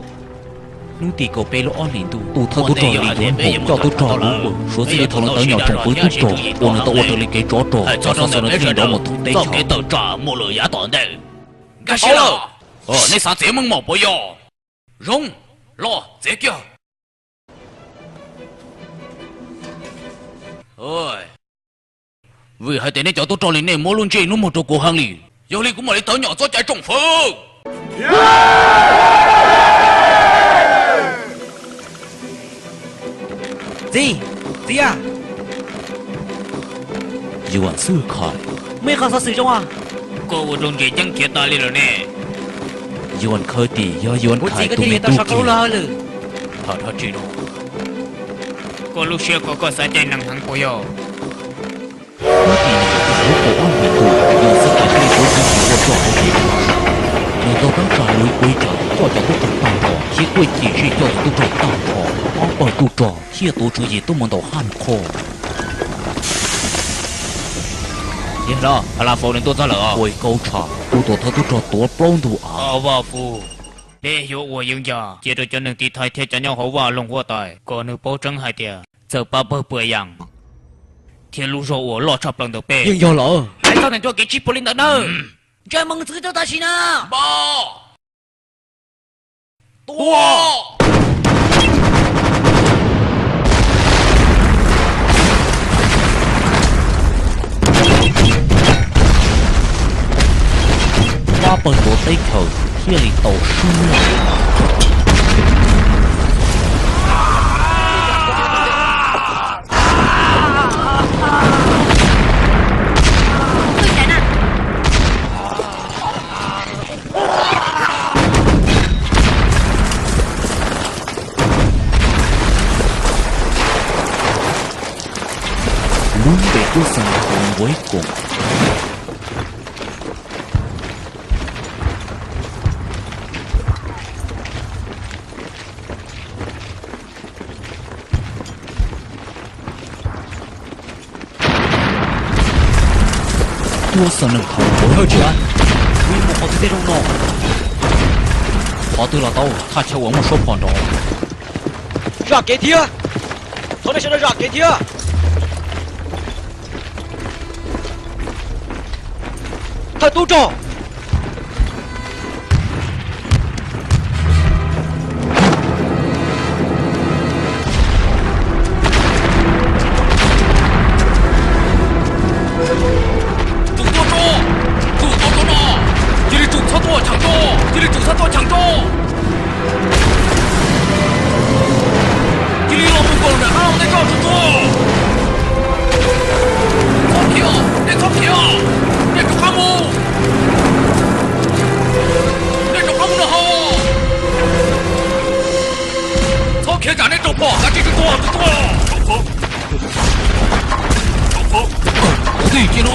Hnub tim kaum peb lub ob hlis ntuj, tus thawj tub rog Lis Yuav Hoo coj tub rog mus ua, Suav txij li thaum lawv tawv nyom tsoom fwv tub rog uas nws tau ua raws li kev tsov rog, coj xov xwm los txij nrov mus thoob teb chaws. Nkag siab lawm. Nej xav txiav meej mom puas yog? Zoo, los txiav kiag. Vim hais tias nej cov tub rog li nej muab lub ntsej hnub muag rau kuv heev li, yog li kuv mam li tawv nyom txoj cai tsoom fwv. Txiv, txiv a, Yuam Xwb Khais, muaj ib qho xov xwm zoo. Koj ua rau ntses ceeb khiav tas li lawm ne. Yuam Khais, tim yog Yuam Khais tus me tub kiag. Tham dab tsi no? Koj lub siab ko koj xav caij nees heev puas yog? Hnub tim nees nkaum ob hlis ntuj, Yuam Xwb Khais thiaj li tuav tswv yim ua txoj hauv kev ua. Nws ntaus teeb tsa luv kuav ib tsam coj cov tub rog tag nrho, thiab kuj cim siab coj cov tub rog tag nrho. Ob pawg tub rog thiaj tuav tswv yim tuaj mus ntaus Haj Qhoj. Yog los, Pha La Faus nws tuaj txog lawm os. Ua ib kaub tsha, kuv tus thawj tub rog tuav plaub ntug av. Vaj Fwj, peb yuav ua yeeb yam cia rau cov neeg tiv thaiv thiab cov nyob hauv Vaj Loog huab tais kom nws paub tseeb hais tias txawm pab pawg Puas Yam thiab lub zog uas loj tshaj plaws ntawm peb. Yeej yog lawm. Hais txog ntawm ncua kev tsis puas li ntawd nawb. Ntsej muag txwv tuaj tam sim na. Npaj tua! Pab pawg tuav teb chaws thiaj li tau swb lawm. Lub npe cuab xeem Hauv Npuav Koom. Cuab xeem neeg Hauv Npuav Koom. Mus qhov twg tej zaum no? Qhov twg los tau, thaj chaw uas muaj suab phom nrov. Zam kev thiab. Thov nej sawv daws zam kev thiab. Thawj tub rog. Tsum tuaj tso, tsum tuaj tso no, cia li tsum txhob tuaj cheem tso, cia li tsum txhob tuaj cheem tso. Cia li los mus nkaum nram qab los tej tso, tsum tuaj. Txhob khiav, nej txhob khiav, nej rov qab mus, nej rov qab mus no ho. Txhob khiav tsam nej raug phom, kav tsij tsum tuaj, tsum tuaj. Ov, tij cia no,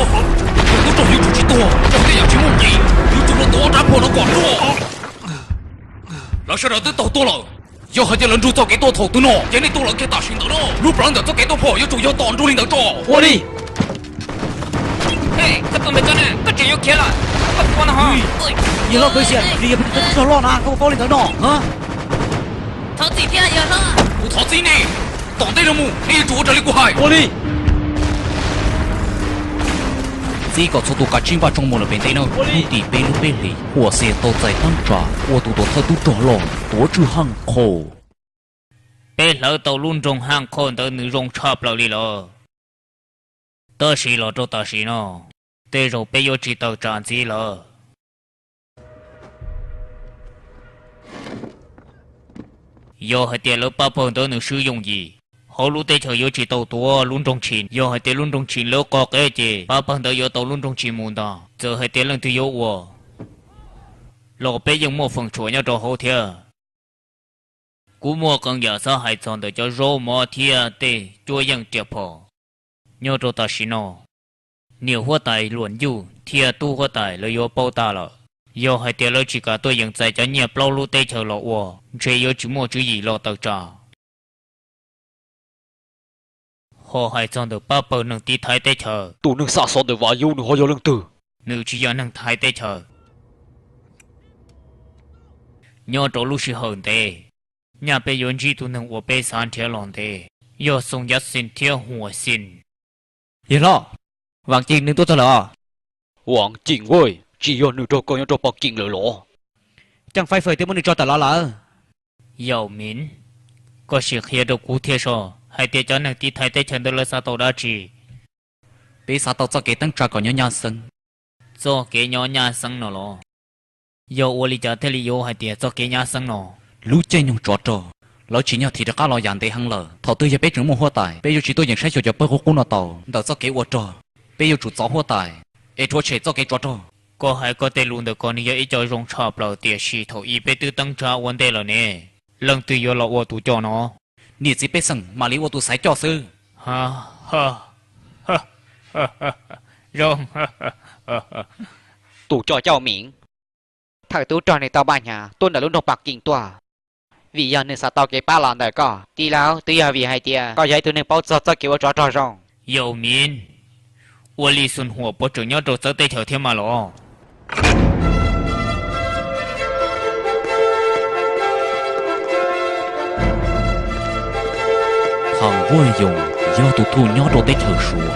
tub rog yuav tsum tsis tuag, raug tej yam tsis muaj nqis, yuav tsum los tuav rab phom no kom tuag. Lawv sawv daws twb tau tuaj lawm. Yog hais tias lawv nrug txoj kev tuaj thaum twg no ces nej tua lawv kiag tam sim ntawd no. Lub plawv ntawm txoj kev tuaj phom yuav tsum yog tom nrug li ntawd tso. Ua li. Koj tus ntawd cov ne, koj tseem yuav khiav lawm, koj ua no ho. Yawg hlob Kawxias, nws yog peb tus thawj tub rog loj na, koj ua paub li ntawd no. Thov txim thiab yawg hlob. Kuv thov txim ne. Tom ntej no mus nej yuav tsum ua raws li kuv hais. Ua li. Txib kom txhua tus kav tsij npaj tsoo mus lawm pem ntej na. Hnub tim peb lub peb hlis, Huam Xias tau txais teeb tsa ua tus tuam thawj tub rog loj tuav tswj Haj Qhoj. Peb hlawv tau lub nroog Haj Qhoj ntawd nws zoo tshaj plaws li lawm. Tab sis los rau tam sim no, tej zaum peb yuav tsis tawm tsam ntxiv lawm. Yog hais tias lawv pab pawg ntawd nws swb yooj yim, hauv lub teb chaws yuav tsis tau tuav lub nroog Tshis. Yog hais tias lub nroog Tshis lawv qo qeb ces pab pawg ntawd yuav tau lub nroog Tshis mus ntag. Txawm hais tias leej twg yuav ua los peb yeej muaj feem tshuam nyob rau hauv thiab. Kuv muaj qee yam xav hais txog ntawm cov zaub mov thiab tej cuab yeej riam phom. Nyob rau tam sim no, niam huab tais Luam Ncuj thiab tub huab tais lawv yuav paub tag lawm. Yog hais tias lawv tsis kam tuaj yeem txais cov nyiaj plaub lub teb chaws los ua, ntshe yuav tsis muaj tswv yim los tawm tsam. Ho hais txog ntawm pab pawg neeg tiv thaiv teb chaws, tus neeg xa xov ntawm Vam Yub nws ho yog leej twg? Nws tsis yog neeg thaiv teb chaws. Nyob rau lub sij hawm ntev, nyaj peb yuav ntsib tus neeg uas peb xav nrhiav los ntev, yog Xoo Yav Xis thiab Huam Xis. Yawg hlob, Vam Cim nws tuaj txog lawm os. Vam Cim, tsis yog nws raug kaw nyob rau Paj Kim lawm los? Ceeb Faib Fawm twb muab nws tso tawm los lawm. Yaum Miv, koj sim qhia rau kuv thiab soj hais tias cov neeg tiv thaiv teb chaws ntawd lawv xav tau dab tsi? Peb xav tau txoj kev teeb tsa kom nyob nyab xeeb. Txoj kev nyob nyab xeeb no los? Yog ua li cas thiaj li yuav hais tias txoj kev nyab xeeb no? Lub caij nyoog tsov rog, lawv tsim nyog thim rov qab los yam ntev heev lawm. Thaum twg yog peb tseem muaj huab tais, peb yuav tsis tuaj yeem saib xyuas cov pawg qub qub no tau. Ntawm txoj kev ua rog, Peb yuav tsum txov huab tais es rhuav tshem txoj kev tsov rog. Koj hais koj tej lus ntawm ko nws yog ib co zoo tshaj plaws, tiam sis thaum ub peb twb teeb tsa ua ntej lawm ne. Leej twg yuav los ua tus coj no? Niam txiv pej xeem mam li ua tus xaiv coj xwb. Tus coj Cauj Mim. Thawj tub rog nws tau npaj hnyav tuaj ntawm lub nroog Pas Kees tuaj, vim yog nws xav tau kev pab los ntawm koj. Tij laug, twb yog vim hais tias koj yog ib tug neeg paub txog txoj kev ua tsov rog zoo. Yauj Mim, ua li Xun Huam puas tseem nyob rau txawv teb chaws thiab mas los? Tham Vaj Yoos yog tus thuj nyob rau teb chaws Suav.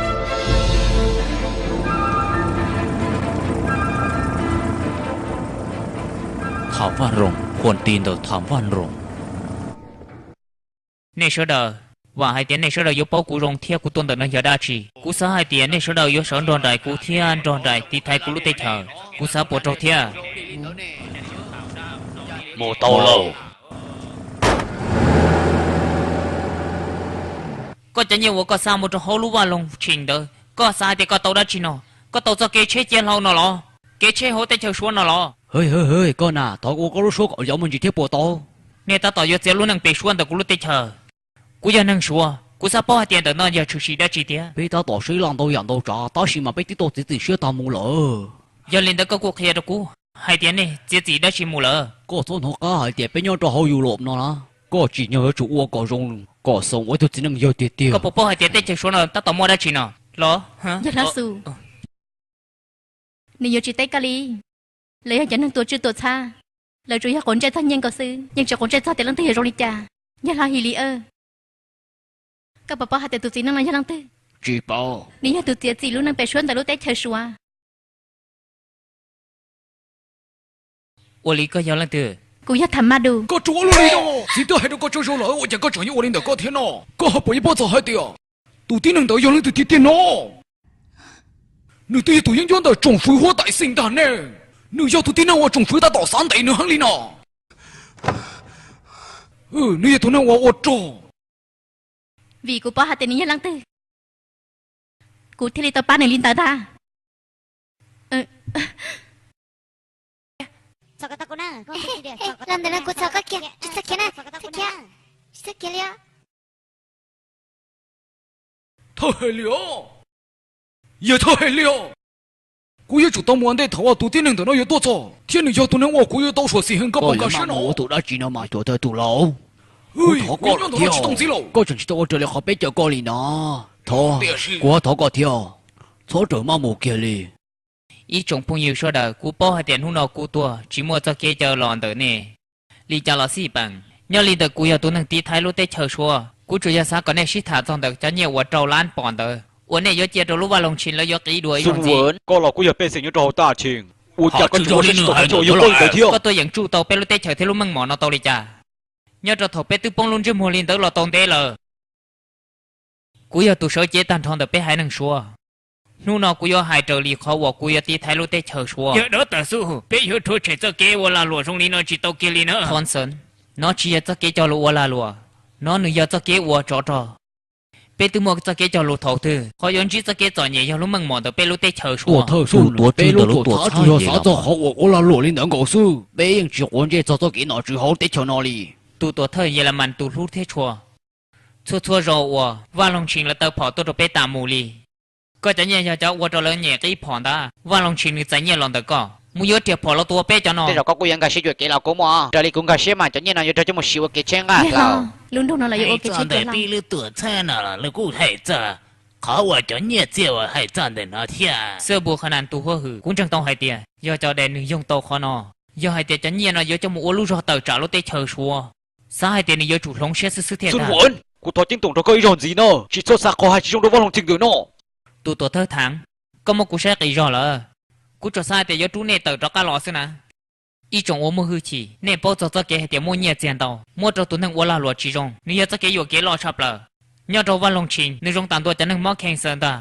Tham Vaj Roos, phuam tis ntawm Tham Vaj Roos. Nej sawv daws, vam hais tias nej sawv daws yuav paub kuv zoo thiab kuv tuaj ntawm no yog dab tsi. Kuv xav hais tias nej sawv daws yuav sawv nrog nraim kuv thiab nrog nraim tiv thaiv kuv lub teb chaws. Kuv xav puas raug thiab? Mus tau lauj. Koj cov nyiaj uas koj xa mus rau hauv lub vaj loog tshis ntawd, koj xav hais tias koj tau dab tsi no? Koj tau txoj kev tsheb ciaj hlau no los? Kev tsheb hauv teb chaws Suav no los? Hwj hwj hwj, koj na, thov ua koj lub suab kom yov mus ntsis thiab puas tau? Nej tab tom yuav txiav lub neej pem suab ntawm kuv lub teb chaws. Kuv yog neeg Suav, kuv xav paub hais tias ntawm no yog tshwm sim dab tsi tiag. Peb tab tom sib laj ntau yam ntau tsav tab sis mas peb twb tau txiav txim siab tag mus lawm. Yog li ntawd koj kuj qhia rau kuv hais tias nej txiav txim dab tsi mus lawm. Koj txhob hnov qab hais tias peb nyob rau hauv Europe no na, koj tsim nyog yuav tsum ua kom zoo kom xoo ua ib tug txiv neej yawg tiag tiag. Koj puas paub hais tias teb chaws Suav no tab tom muaj dab tsi no los? Yawg Hlob Xus, nws yuav tsis teb koj li. Lawv yog cov neeg tuam tswj tuam txhab, lawv tsuas yog quav ntsej txog nyiaj nkaus xwb, yeej tsis quav ntsej txog tias leej twg yog zoo li cas. Yawg Hlob His Lis, koj puas paub hais tias tus txiv neej no yog leej twg? Tsis paub. Nws yog tus txiav txim lub neej pem suab ntawm lub teb chaws Suav. Ua li koj yog leej twg? Kuv yog Tham Maj Dus. Koj tsuas ua luaj li no, txiv twb hais rau koj tsawg zaus lawm, ua cas koj tseem yuav ua li ntawm koj thiab no? Koj ho puas yuav paub txog hais tias tus tib neeg ntawd yog leej twg tiag tiag no? Nws twb yog tus yeeb ncuab ntawm tsoom fwv huab tais xij ntag ne. Nws yog tus tib neeg uas tsoom fwv tab tom xav ntes nws heev li no. Nws yog tus neeg uas ua rog. Vim kuv paub hais tias nws yog leej twg, kuv thiaj li tau pab nws li ntawd ntag. Los ntawm no kuv txhom koj kiag, tsis txhob khiav na, txhob khiav, tsis txhob khiav li os. Thawj Hais Lis os, yawg Thawj Hais Lis os, kuv yuav tsum tau mus ua ntej thaum uas tus tib neeg ntawm no yuav tuaj txog, thiab nws yog tus neeg uas kuv yuav tau suam xim heev, koj puas nkag siab no? Ua tus dab tsi no mas cuag thawj tus laus? Kuv thov koj lawm thiab, koj tseem tsis tau ua raws li qhov peb caw koj li no. Thov, kuv thov koj thiab, txhob rawm maj mus kiag li. Ib tsoom phooj ywg sawv daws, kuv paub hais tias hnub no kuv tuag tsis muaj txoj kev caw los ntawm nej. Li cas los xij peem, nyob li ntawm kuv yog tus neeg tiv thaiv lub teb chaws Suav, kuv tsuas yog xav kom nej sib tham txog ntawm cov nyiaj uas rau lab pom ntawd uas nej yuav cia rau lub vaj loog Tshin lawv yuav qiv dua ib zaug ntxiv. Koj los kuj yog pej xeem nyob rau hauv teb chaws Tshin, ua cas koj tsis ua siab tsis tau hais tias yog koj li ntawd thiab? Koj tuaj yeem tsuj tau peb lub teb chaws thiab lub meej mom no tau li cas? Nyob rau thaum peb twb poob lub ntsiab muag li ntawd los tau ntev lawm. Kuv yog tus sawv cev tag nrho ntawm peb haiv neeg Suav. Hnub no kuv yuav hais raws li qhov uas kuv yuav tiv thaiv lub teb chaws Suav. Yawg Dov Tawm Xub, peb yuav rhuav tshem txoj kev ua lag luam zoo li no tsis tau kiag li na. Thomson, no tsis yog txoj kev cog lus ua lag luam, no nws yog txoj kev ua tsov rog. Peb twb muaj txoj kev cog lus thaum twg, qhov yuav ntsib txoj kev txom nyem yog lub meej mom ntawm peb lub teb chaws Suav. Tus tuav tswj ntawm lub tuam txhab yog xav txog qhov uas ua lag luam li ntawd nkaus xwb, peb yeej tsis quav ntsej txog txoj kev nom tswv hauv teb chaws no li. Tus tuam thawj Yelemas tus hlub thiab tshua, txhua txhua zaus uas vaj loog Tshin lawv taw phom tuaj rau peb tas mus li. Koj cov nyiaj yog cov ua rau lawv nyem qib phom ntag, vaj loog Tshin nws txais nyiaj los ntawm koj, mus yuav riam phom los tua peb cov no. Tej zaum koj kuj yuav nkag siab cuag kev los kuv muaj, raws li kuv nkag siab mas cov nyiaj no yuav raug coj mus siv ua kev tsheb nqaj tau. Lub nroog no lawv yuav ua kev tsheb ntawm peb lub tuam txhab no los lawv kuj hais txog qhov uas cov nyiaj txiag uas hais txog ntawm no thiab. Xab Npus Qha Nas tus huab hwm, kuv ntseeg tau hais tias yog cov daim nws yoog tau qhov no, yog hais tias cov nyiaj no yuav coj mus ua lub zog tawm tsam lub teb chaws Suav, xav hais tias nws yuav tsum hloov siab xwb xwb thiaj tag. Kuv thov ceeb toom rau koj ib zaug ntxiv no, tsis txhob xav qhov hais tsis zoo rau vaj loog Tshin ntawm no. Tus tuam thawj Thav, koj muab kuv saib qis zog lawm. Kuv tsuas xav hais tias yuav rub nej tawm rov qab los xwb na. Ib tsoom uas muaj hwj chim, nej paub txog txoj kev hais tias muaj nyiaj txiag ntau muab rau tus neeg ua lag luam tsis zoo, nws yog txoj kev yuam kev loj tshaj plaws. Nyob rau vaj loog Tshin, nws zoo tam ntua cov neeg mob cancer ntag.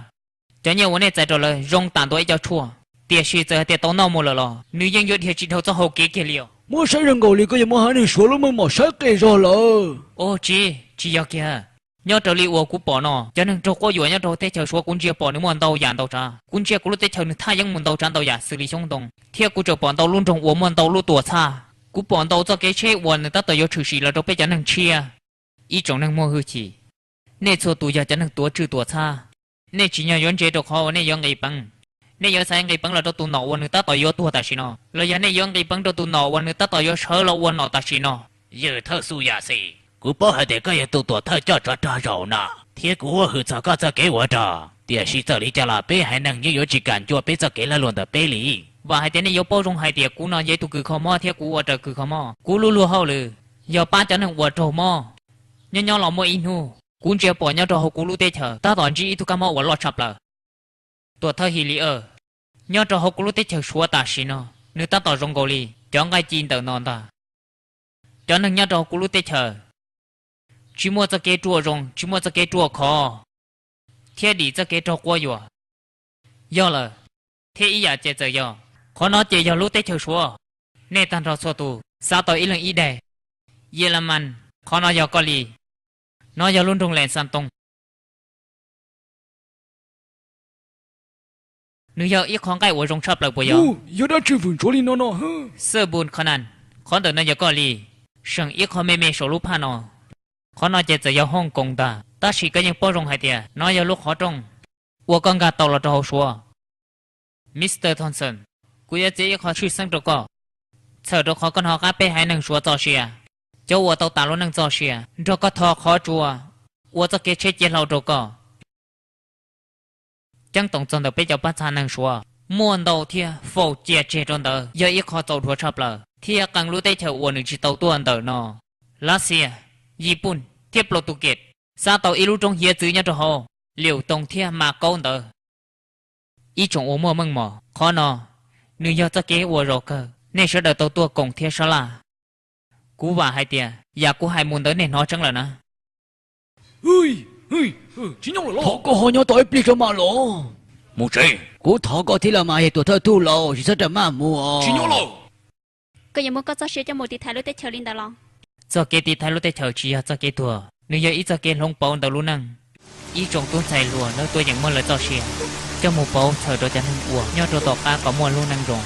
Cov nyiaj uas nej txais rau lawv zoo tam ntua ib co tshuaj, tiam sis txawm hais tias tau noj mus lawm los nws yeej yuav dhia tsis dhau txoj hau kev kiag li os. Muab saib zoo nkaus li koj yuav muab haiv neeg Suav lub meej mom saib qis zog lawm. Ub tsis, tsis yog kiag. Nyob raws li uas kuv pom no, cov neeg raug quab yuam nyob rau teb chaws Suav kuv ntsia pom nws muaj ntau yam ntau tsav. Kuv ntsia kuv lub teb chaws nws thaj yeeb mus ntau tsav ntau yam xws li xyoob ntoo, thiab kuv tseem pom ntau lub nroog uas muaj ntau lub tuam txhab. Kuv pom ntau txoj kev tsheb uas nws tab tom yuav tshwm sim los rau peb cov neeg tshiab. Ib tsoom neeg muaj hwj chim, nej txhua tus yog cov neeg tuav tswj tuam txhab. Nej tsis yog yuav ntse rau qhov uas nej yuav nqis peev. Nej yuav xaiv nqis peev los rau tus nom uas nws tab tom yuav tuag tam sim no, los yog nej yuav nqis peev rau tus nom uas nws tab tom yuav sawv los ua nom tam sim no? Yawg thawj Xu Yas Xis, kuv paub hais tias koj yog tus tuam thawj coj tsov rog zaum no, thiab kuv ua hwm txog koj txoj kev ua rog. Tiam sis txawm li cas los peb haiv neeg yeej yuav tsis kam ncua peb txoj kev lag luam ntawm peb li. Vam hais tias nej yuav paub zoo hais tias kuv no yog ib tug kws kho mob thiab kuv ua raws kws kho mob. Kuv lub luag hauj lwm yog pab cov neeg uas raug mob. Nyob nyob los muaj ib hnub, kuv ntsia pom nyob rau hauv kuv lub teb chaws tab tom ntsib ib tug kab mob uas loj tshaj plaws. Tuam thawj His Lis As, nyob rau hauv kuv lub teb chaws Suav tam sim no, nws tab tom zoo nkaus li cov nqaij ci ntawm no ntag. Cov neeg nyob rau hauv kuv lub teb chaws tsis muaj txoj kev ruaj zoo, tsis muaj txoj kev ruaj khov, thiab dim txoj kev raug quab yuam. Yog lawm, thiab ib yam ces txawm yog, qhov no ces yog lub teb chaws Suav. Nej tag nrho txhua tus xav tau ib leeg ib daim. Yelamas, qhov no yog koj li. No yog lub nroog Lees Xas Toos. Nws yog ib qho nqaij uas zoo tshaj plaws puas yog? Yog dab tsi vwm ntsuav li no no? Xab Npus Kha Nas, qhov ntawm no yog koj li. Seem ib qho me me saum lub phaj no. Qhov no ces txawm yog Hooj Koos ntag, tab sis koj yeej paub zoo hais tias no yog lub qhov rooj uas koj nkag tau los rau hauv Suav. Mister Thompson, kuv yuav txiav ib qho tshwj xeeb rau koj. Txhawm rau qhov koj hnov qab peb haiv neeg Suav txoj sia, cov uas tau tas lub neej txoj sia, nrog koj tho qhov tsua, ua txoj kev tsheb ciaj hlau rau koj. Ceeb toom txog ntawm peb cov pab txha neeg Suav, muaj ntau thiab faus cia tseg rau ntawd yog ib qho txaus dhuav tshaj plaws thiab qee lub teb chaws uas nws tsis tau tuaj ntawm no. Lav Xias, Yis Pooj thiab Plaus Tus Kem xav tau ib lub roob hiav txwv nyob rau hauv Liaus Toos thiab Mas Kaub ntawd. Ib tsoom uas muaj meej mom, qhov no nws yog txoj kev ua zog kawg, nej sawv daws tau tuaj koom thiab sab laj. Kuv vam hais tias yam kuv hais mus ntawd nej hnov tseeb lawm na. Thov koj ho nyob tos ib pliag tso mas los. Mus tsev. Kuv thov koj thiab los mas yog tuam thawj tub laus, tsis txhob rawm maj mus. Koj yuav muab koj txoj sia coj mus tiv thaiv lub teb chaws li ntawd los? Txoj kev tiv thaiv lub teb chaws tsis yog txoj kev tuag, nws yog ib txoj kev hloov pauv ntawm lub neej. Ib tsoom tub ntxhais hluas lawv tuaj yeem muab lawv txoj sia coj mus pauv txhawm rau cov neeg uas nyob rau tom qab kom muaj lub neej zoo.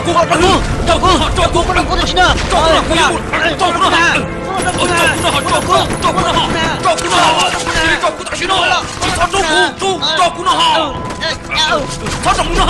Kuv, kuv, kuv, kuv, kuv, kuv tam sim no, kuv, kuv, kuv, kuv tam sim no, tso kuv no, tso kuv no, tso kuv tam sim no, tsis txhob rub kuv, tso kuv no, txhob rub kuv no.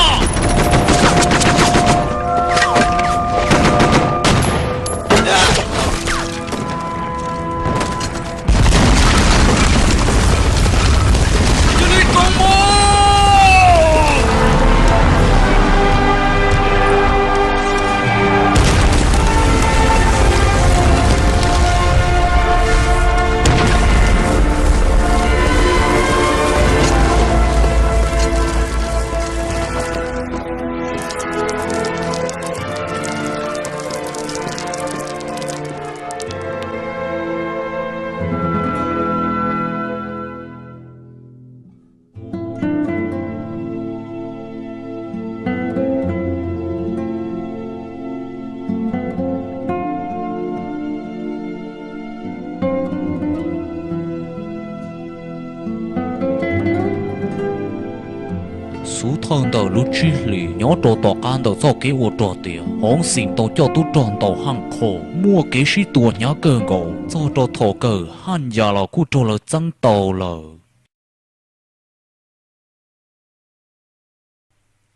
Xub thawj ntawm lub tsib hlis nyob rau tom qab ntawm txoj kev ua rog tias Hoob Xim tau coj tub rog ntaus Haj Qhoj muaj kev sib tua hnyav kawg nkaus txog rau thaum kawg Haj Yas los kuj raug lawv txeeb tau lawm.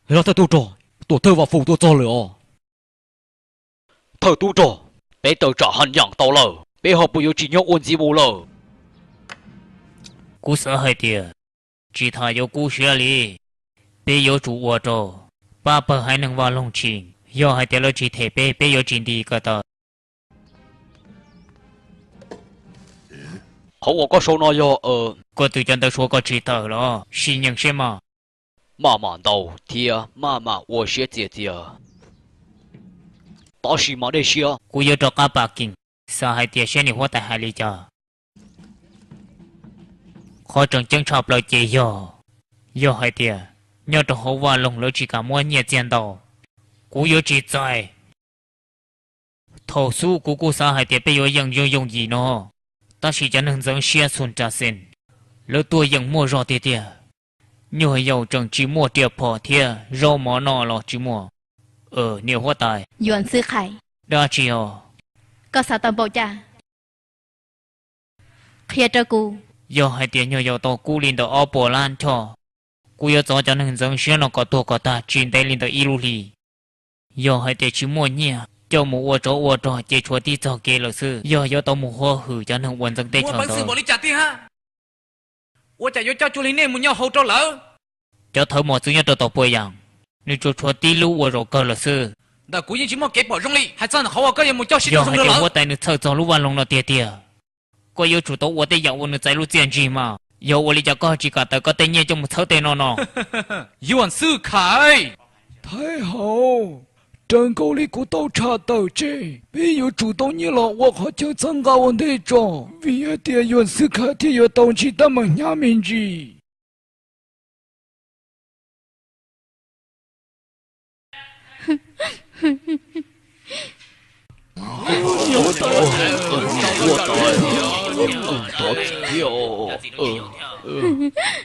Los thawj tub rog, tuam thawj Vam Fum tuaj txog lawm os. Thawj tub rog, peb tawm tsam Haj Yas tau lawm, peb ho puas yuav tsis nyob ua ntxiv mus lawm? Kuv xav hais tias tsis tas yuav kub siab li, peb yuav tsum ua rau pab pawg haiv neeg Vaj Loog Tshis, yog hais tias lawv tsis them peb, peb yuav tsis nti ko taw. Qhov uas koj sau no yog, koj twb cov ntawd suav koj tsis tawm los sim nyeem seb mas. Maj mam ntaus thiab maj mam ua siab txias txias, tab sis mas dej siab. Kuv yuav rov qab pam kees, xav hais tias seb niam huab tais hais li cas. Qhov tseem ceeb tshaj plaws ces yog, yog hais tias nyob rau hauv Vaj Loog lawv tsis kam muab nyiaj txiag ntau, kuv yuav tsis txais. Thaum xub kuv kuj xav hais tias peb yuav yeej yooj yooj yim no, tab sis cov neeg ntxeev siab Xun Ra Xees lawv tuaj yeem muaj zog tiag tiag. Nyuag yaus tseem tsis muaj riam phom thiab zaub mov noj los tsis muaj. Niam huab tais. Yuav Xwb Khais. Dab tsi os? Koj xav tau npaum cas? Qhia rau kuv. Yog hais tias nyuag yaus tau kub li ntawm ob puas lab choj, kuv yuav txov cov neeg ntxeev siab no kom tuag kom tag tsis ntev li ntawm ib lub hli. Yog hais tias tsis muaj nyiaj coj mus ua tsov ua rog ces tshuav tib txoj kev lawm xwb, yog yuav tau mus huab hwm cov neeg uas ntxeev teb chaws ntawd. Ua cas yuav coj cuag li nej mus nyo hau rau lawv? Cov thawv mos txwv nyob rau tom Puas Yas, nws tsuas tshuav tib lub ua zaum kawg lawm xwb. Ntawm kuv yeej tsis muaj kev pom zoo li, hais txog ntawm qhov uas koj yuav mus coj sib tua zoo rau lawv. Yog hais tias huab tais nws txhawj txog lub vaj loog no tiag tiag, koj yuav tsum tau ua tej yam uas nws txais lub txiaj ntsig mas. Yog ua li cas koj ho tsis kam tawm koj tej nyiaj coj mus txhawb tej no no? Yuav Xwb Khais. Thaib hauv, raws nkaus li kuv tau tshaj tawm tseg, peb yuav tsum tau nyiaj los ua qhov chaw txhawb nqa ua ntej tso, vim hais tias Yuav Xwb Khais thiaj yuav tau ntsib teeb meem hnyav me ntsis.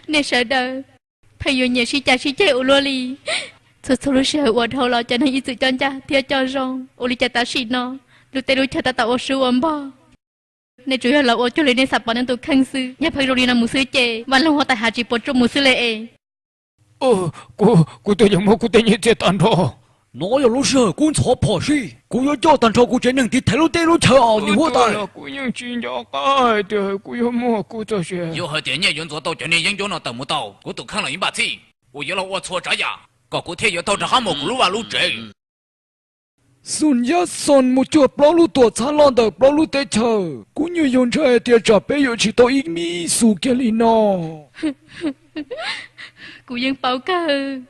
Nej sawv daws pheej yuav nyiam sib cav sib ceg ua luaj li. Txhua txhua lub sij hawm uas dhau los cov neeg ib txwm coj ncaj thiab coj zoo, ua li cas tam sim no lub teb lub chaw tab tom ua sub ua npog. Nej tsuas yog los ua cuag li nej xav pom nej tus kheej xwb. Yog pheej zoo li no mus xwb ces Vaj Loog huab tais haj tsis puas tsuaj mus xwb li es. Kuv twb yeej muab kuv tej nyiaj txiag tag nrho. No yog lub sij hawm kub ntxhov phom sij, kuv yuav coj tag nrho kuv tsev neeg tiv thaiv lub teb lub chaw os niam huab tais. Kuv yeej tsis nco qab hais tias kuv yuav muaj kuv txoj sia. Yog hais tias nyiaj yuav ntxuav tau cov niag yeeb ncuab no tawm mus tau, kuv tus kheej los yeej npaj txhij uas yuav los ua txhua tsav yam kom kuv thiaj yuav tau rov qab mus kuv lub vaj lub tsev. Xun Yaj Xos mus cuag plaub lub tuam txhab loj ntawm plaub lub teb chaws, kuv nyuam yaus ntshai hais tias tsam peb yuav tsis tau ib me xus kiag li no. Kuv yeej paub kawg,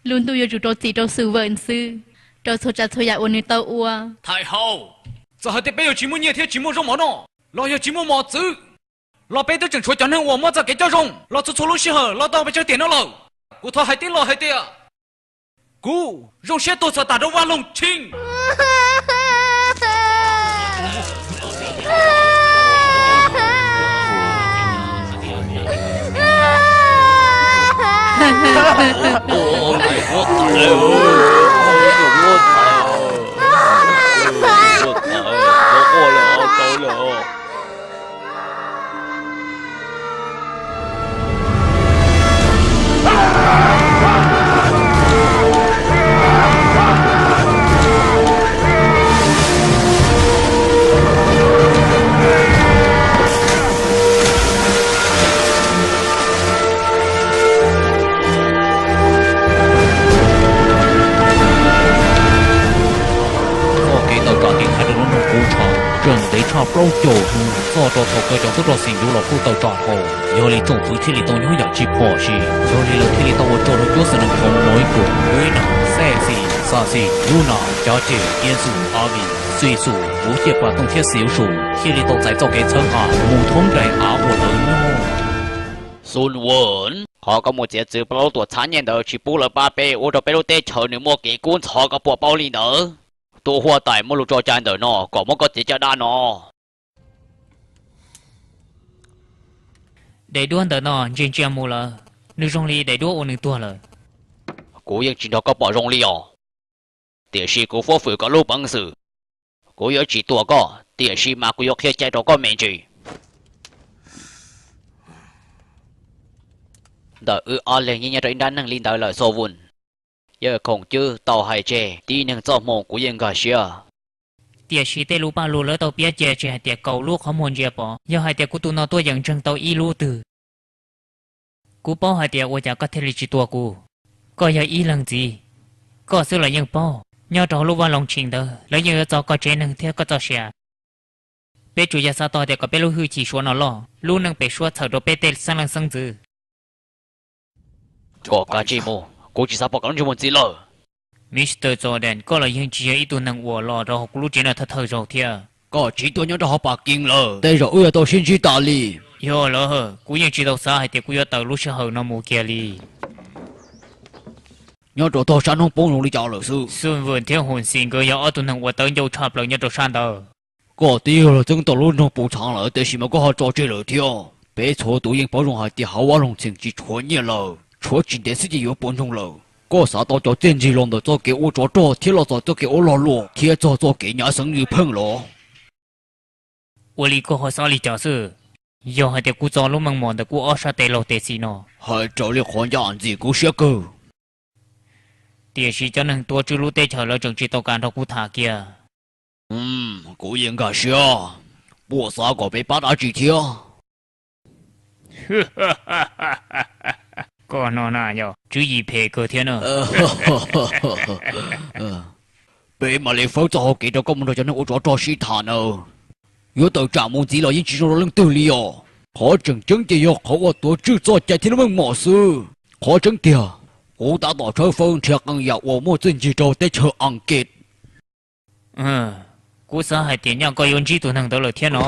lub ntuj yuav tsum rau txim rau Xus Vam xwb, rau txhua tsav txhua yam uas nws tau ua. Thaib hauv, txawm hais tias peb yuav tsis muaj nyiaj thiab tsis muaj zaub mov noj, los yog tsis muaj mos txwv, los peb twb tseem tshuav cov neeg uas muaj txoj kev coj zoo los txhua txhua lub sij hawm los tau pes tsawg tiam no lawm. Kuv thov hais tib lo hais tias, kuv zoo siab tuag txog tas rau Vaj Loog Tsheej. Plaub caug hnub txog rau thaum kawg cov tub rog Xim Yuv los kuj tawm tsam dhau, yog li tsoom fwv thiaj li tau nyob yam tsis phom sij. Yog li lawv thiaj li tau ua rog rau cuab xwm nees khoom Moib Kuam, Kuib Nam, Xej Xim, Xa Xim, Yub Nam, Cav Cem, Iab Xum, Av Vim, Xim Xum, Kuv Ciaj Pas Tooj thiab Xim Xum thiaj li tau txais txoj kev txhawb nqa mus thoob nraim av uas lawv nyob. Sun Vun, qhov koj mus txiav txwv plaub lub tuam txhab nyiaj ntawd tsis pub lawv pab peb ua rau peb lub teb chaws nws muaj kev kub ntxhov, koj puas paub li ntawd? Tuam huab tais muaj lus tso cai ntawm no kom muab koj txiav caj dab no. Daim duab ntawm no ntsia ntsia mus lawm, nws zoo li daim duab uas nws tuag lawm. Kuv yeej tsis nrog koj pom zoo li os. Tiam sis kuv fuab fwm koj lub peev xwm. Kuv yuav tsis tua koj, tiam sis mas kuv yuav qhia cai rau koj me ntsis. Ntawm wb ob leeg yeej nyob rau ib nrab neeg li ntawd lawm Xo Vun. Yawg Khoom Cwb tau hais tseg tib neeg txoj hmoo kuv yeej nkag siab. Tiam sis tej lus paj lug lawv tau piav cia tsis hais tias kaum lub qhov muag ntsia pom, yog hais tias kuv tus no tuaj yeem ntseeg tau ib lub twg. Kuv paub hais tias ua cas koj thiaj li tsis tua kuv. Koj yog ib leeg ntxiv, koj xwb los yeej paub. Nyob rau hauv lub vaj loog tshis ntawd lawv yeej yuav txo koj tsev neeg thiab koj txoj sia. Peb tsuas yog xav tau tias kom peb lub hwj chim suav no loj, lub neej pem suab txhawm rau peb tej xeeb leej xeeb ntxwv. Kom kav tsij mus, kuv tsis xav pom koj lub ntsej muag ntxiv lawm. Mister Jordan, koj los yeej tsis yog ib tug neeg uas los rau hauv kuv lub tsev no thawj thawj zaug thiab. Koj tsis tuaj nyob rau hauv pas kees lawm, tej zaum wb yuav tau sib ntsib tas li. Yog lawm, kuv yeej tsis tau xav hais tias kuv yuav tawm lub sij hawm no mus kiag li. Nyob rau tog sab hnub poob zoo li cas lawm xwb. Xun Vwm thiab Hum Xis nkawd yog ob tug neeg uas tawv ncauj tshaj plaws nyob rau sab ntawd. Koj twb yog los txeeb tau lub nroog Pus Tshaav lawm, tiam sis mas koj ho tso tseg lawm thiab. Peb txhua tus yeej paub zoo hais tias hauv vaj loog txheem tsis tshuav nyiaj lawm, tshuav tsis ntev xwb ces yuav puas ntsoog lawm. Koj xav tau cov txiaj ntsig los ntawm txoj kev ua tsov rog thiab los txog txoj kev ua lag luam thiab txog txoj kev nyav xeev Lis Pheej los? Ua li koj ho xav li cas xwb? Yog hais tias kuv txo lub meej mom ntawm kuv ob sab tes laug tes xis no, hais raws li qhov ncaj ntxim kuv siab kawg. Tiam sis cov neeg tuav tswj lub teb chaws lawv tseem tsis tau kam nrog kuv tham kiag. Kuv yeej nkag siab, puas xav kom peb pab dab tsi thiab? Koj no na yog tswv yim phem kawg thiab na. Peb mam li fawb txoj hau kev rau koj mus nrog cov neeg ua tsov rog sib tham nawb. Yuav tawm tsam mus ntxiv los yeej tsis zoo rau leej twg li os. Qhov tseem ceeb ces yog qhov uas tuav tswj txoj cai thiab lub meej mom xwb. Qhov tseeb tiag, kuv tab tom tshawb fawb nrhiav qee yam uas muaj txiaj ntsig rau teb chaws Ankit. Kuv xav hais tias nyaj koj yuav ntsib tus neeg ntawd lawm thiab no.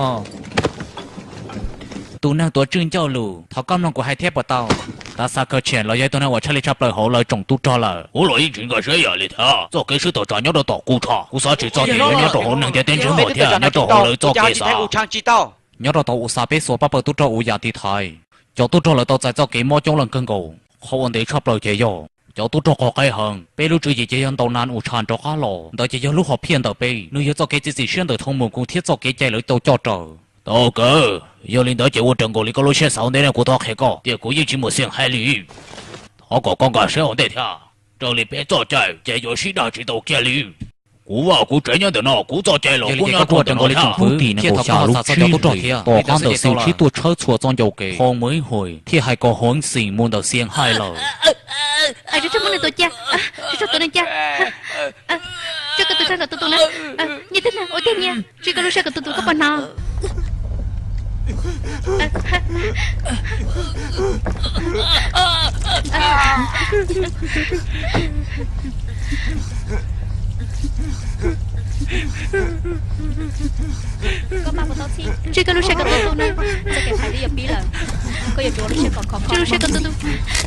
Tus neeg tuav tswj ncauj lus, thov koj mloog kuv hais thiab puas tau? Tav Xa Khaw Tshiam los yog ib tug neeg uas tshaj lij tshaj plaws hauv lawv tsoom tub rog lawm. Kuv los yeej tsis nkag siab ib yam li thiab. Txoj kev sib tawm tsam nyob rau tom kuv tso, kuv xav tsis txog tias yuav nyob rau hauv neeg ntiaj teb ntsej muag thiab nyob rau hauv lawv txoj kev xav. Nyob rau thaum uas xa peb xuas pab pawg tub rog uas yam tiv thaiv, cov tub rog lawv tau txais txoj kev mob coob leej kawg nkaus. Qhov uas ntev tshaj plaws ces yog cov tub rog qhov qaib heev. Peb lub tswv yim ces yog ntaus Nan Us Tshas rov qab los, ntawd ces yog lub hom phiaj ntawm peb. Nws yog txoj kev txiav txim siab ntawm thoob mus kub thiab txoj kev cai lawv tau coj raws. Tau kawg, yog li ntawd ces ua raws nkaus li koj lub siab xav ua ntej ne, kuv thov qhia koj tias kuv yeej tsis muaj xiam hais li. Thov kom koj nkag siab ua ntej thiab, raws li peb txoj cai ces yuav sib dag tsis tau kiag li. Kuv vaj kuv tsev nyob ntawm no, kuv txoj cai los kuj nyob rau ntawm no thiab. Hnub tim nees nkaum xya lub tsib hlis, tom qab ntawd Xim Tsib tuaj tshawb txhua txoj ncauj kev, Hoo Maiv Huim thiaj hais kom Hoo Xim mus ntawm Xias Haij lawm. Ntsib koj lub sij hawm koj tu tu na. Ntsib lub sij hawm koj tu tu, koj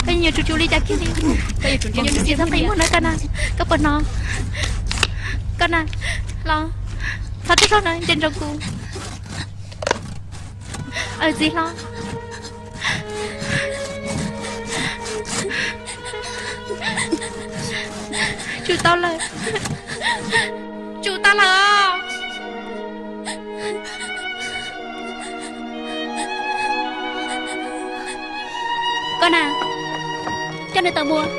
yeej yuav tsuj tsuj li cas kiag li. Koj yuav tsum txiv txhob qhia muag na koj na. Koj puas hnov? Koj na, los, thov tub rog no nco ntsoov kuv. Aw txiv hlob, tsum tau lawm, tsum tau lawm. Koj na, coj nws tawm mus.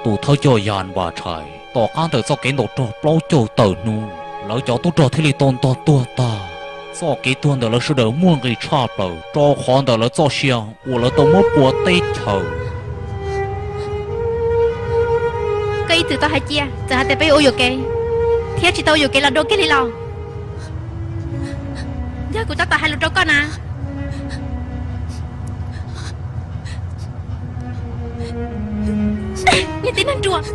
Tus thawj coj Yas Npas Tshais, tom qab ntawm txoj kev ntaus rog plaub caug tawm hnub, lawv cov tub rog thiaj li tau ntog tuag tag. Txoj kev tuag ntawm lawv sawv daws muaj nqis tshaj plaws rau qhov ntawm lawv txoj sia uas lawv tau muab pua teb chaws. Koj ib txwm tau hais cia, txawm hais tias peb yuav ua yuam kev thiab tsis tau ua yuam kev los dua kiag li los. Yog kuv tab tom hais lus rau koj na. Niag tib neeg ruam.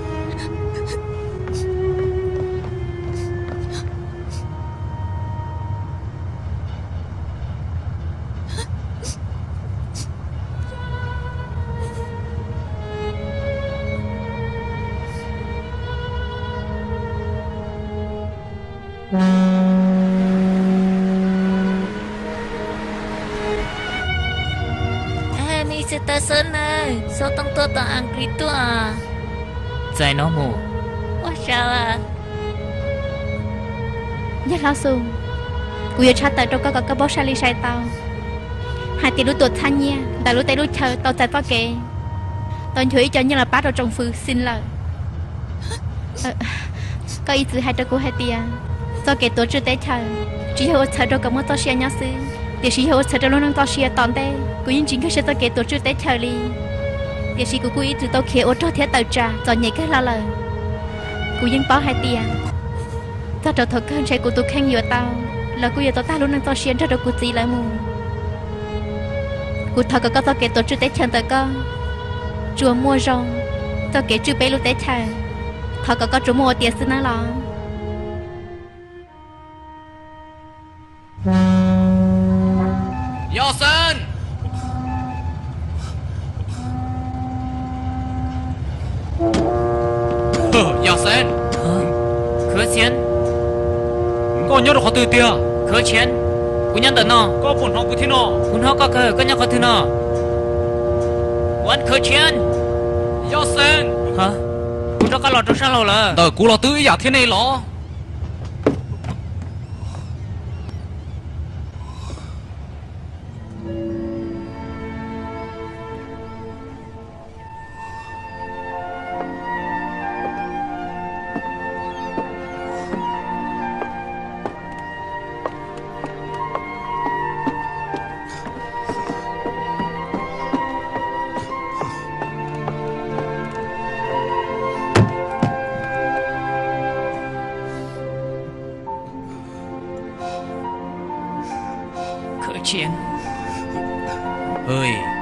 Minister Xab Nawj, Xab Tooj tuaj tom Askiv tuaj. Txais no mus. Ua tsaug. Yawg hlob Xus, kuv yuav tshaj tawm rau koj kom koj paub sai li sai tau hais tias lub tuam txhab nyiaj ntawm lub teb lub chaw tau txais txoj kev tau nchuav ib co nyiaj los pab rau tsoom fwv Xis lawm. Koj ib txwm hais rau kuv hais tias txoj kev tuav tswj teb chaws tsis yog ua txhawm rau kom muaj txoj sia nyob xwb, tiam sis yog ua txhawm rau lub neej txoj sia tom ntej. Kuv yeej tsis nkag siab txoj kev tuav tswj teb chaws li, tiam sis kuv kuj ib txwm tau khiav ua rog thiab tawm tsam txom nyem kawg los lawm. Kuv yeej paub hais tias txog rau thaum kawg ntshe kuv tus kheej yuav tau los kuj yuav tau tag lub neej txoj sia nrog rau kuv txiv lawv mus. Kuv thov kom koj txoj kev tuav tswj teb chaws ntawm koj tsuas muaj zoo, txoj kev tswj peb lub teb chaws, thov kom koj tsuas muaj ua tiav xwb nawb los. Yog Xeeb! Yog Xeeb! Khwv Tshiab! Koj nyob rau qhov twg tiag? Khwv Tshiab! Kuv nyob ntawm no. Koj puas hnov kuv thiab no? Kuv hnov koj kawg, koj nyob qhov twg no? Ua Khwv Tshiab! Yog Xeeb! Kuv rov qab los rau sab laug lawm. Ntawm kuv los twb ib yam thiab nej los.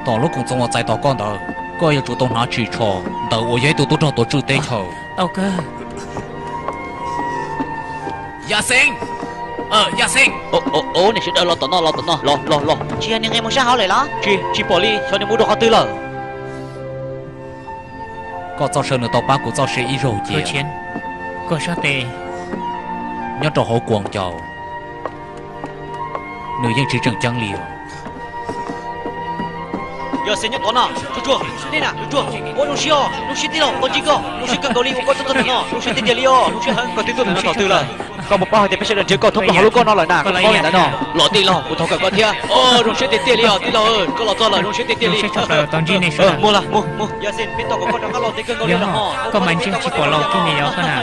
Tom lub koom txoos uas txais tos koj ntawd, koj yuav tsum tau hnav ris tsho ntawm uas yog ib tug tub rog tuav tswj teb chaws. Tau kawg. Yaj Xeeb! Yaj Xeeb! Niag sawv daws los tom no, los tom no, los los los. Tsis yog nws nqis mus sab hauv lawm los? Tsis, tsis pom li, xyov nws mus dua qhov twg lawm. Koj txoj saw nws tau pab kuv txoj sia ib zaug cia. Koj sab tes nyob rau hauv kuas ncaus, nws yeej tsis tseem ceeb li os. Yaj Xeeb nyob tod na, Tsuag Tsuag, nej na, Tsuag Tsuag, ua zoo siab os, zoo siab tij laug, tau ntsib koj, zoo siab kawg nkaus li uas koj tuaj txog ntawm no, zoo siab tiag tiag li os, zoo siab heev. Koj twb tuaj ntawm no thaum twg lawm? Koj puas paub hais tias peb sawv daws nrhiav koj thoob plaws hauv lub nkoj no lawm na, koj puas paub li ntawd no? Los tij laug, kuv thov kawm koj thiab. Zoo siab tiag tiag li os tij laug, koj los txog lawm zoo siab tiag tiag li. Tau ntsib nej sawv daws. Mus las, mus, mus. Yaj Xeeb, peb tos kom koj rov qab los txij kawg nkaus li los. Koj mas ntsej tsis pom laus kiag li os koj na.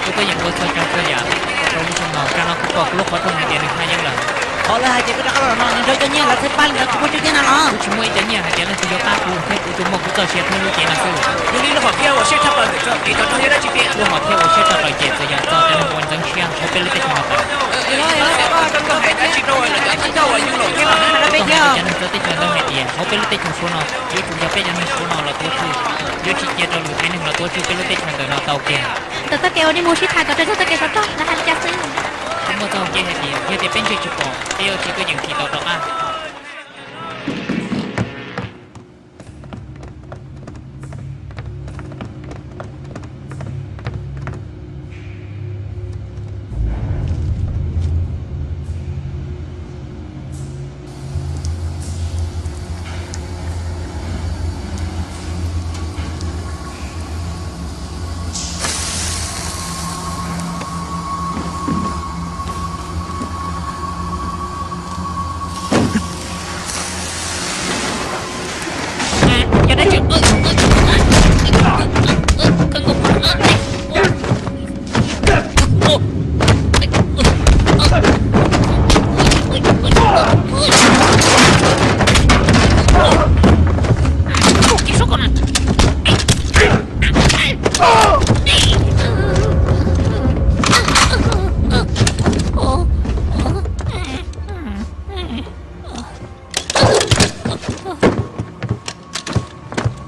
Kuv twb yeej ua txhua tsav txhua yam rau lub xyoo no, kab no kuv pom kuv lub qhov rooj hais tias nws haj yeeb lawm. Qhov lawv hais tias koj rov qab los no nws nrog cov nyiaj lawv txhawb pab li ntawd kuv muaj tsuj thiab na los? Kuv tsis muaj ib cov nyiaj hais tias leej twg yuav pab kuv thiab kuv tsuas muaj kuv txoj sia thiab lub cev no xwb. Yog li lub hom phiaj uas siab tshaj plaws ntawm txoj kev tau nrog yog dab tsi tiag? Lub hom phiaj uas siab tshaj plaws ces txawm yog txoj kev ntxeev siab hauv peb lub teb chaws no tawm. Koj hais dab tsi rau lawv cov thawj coj uas yug los thiab mas? Koj hais rau cov neeg txawj teb chaws ntawd hais tias hauv peb lub teb chaws Suav no yuav tsum yog peb cov neeg Suav no los tuav tswj, yuav tsis cia rau lwm haiv neeg los tuav tswj peb lub teb chaws ntawm no tau kiag. Ntawm txoj kev uas nej mus sib tham kom raws txoj kev xov tooj lawv hais li cas xwb? Kuv muaj txoj hau kev hais tias yog tias peb ntsej tsis pom, peb yuav tsis tuaj yeem tsis tau rov qab.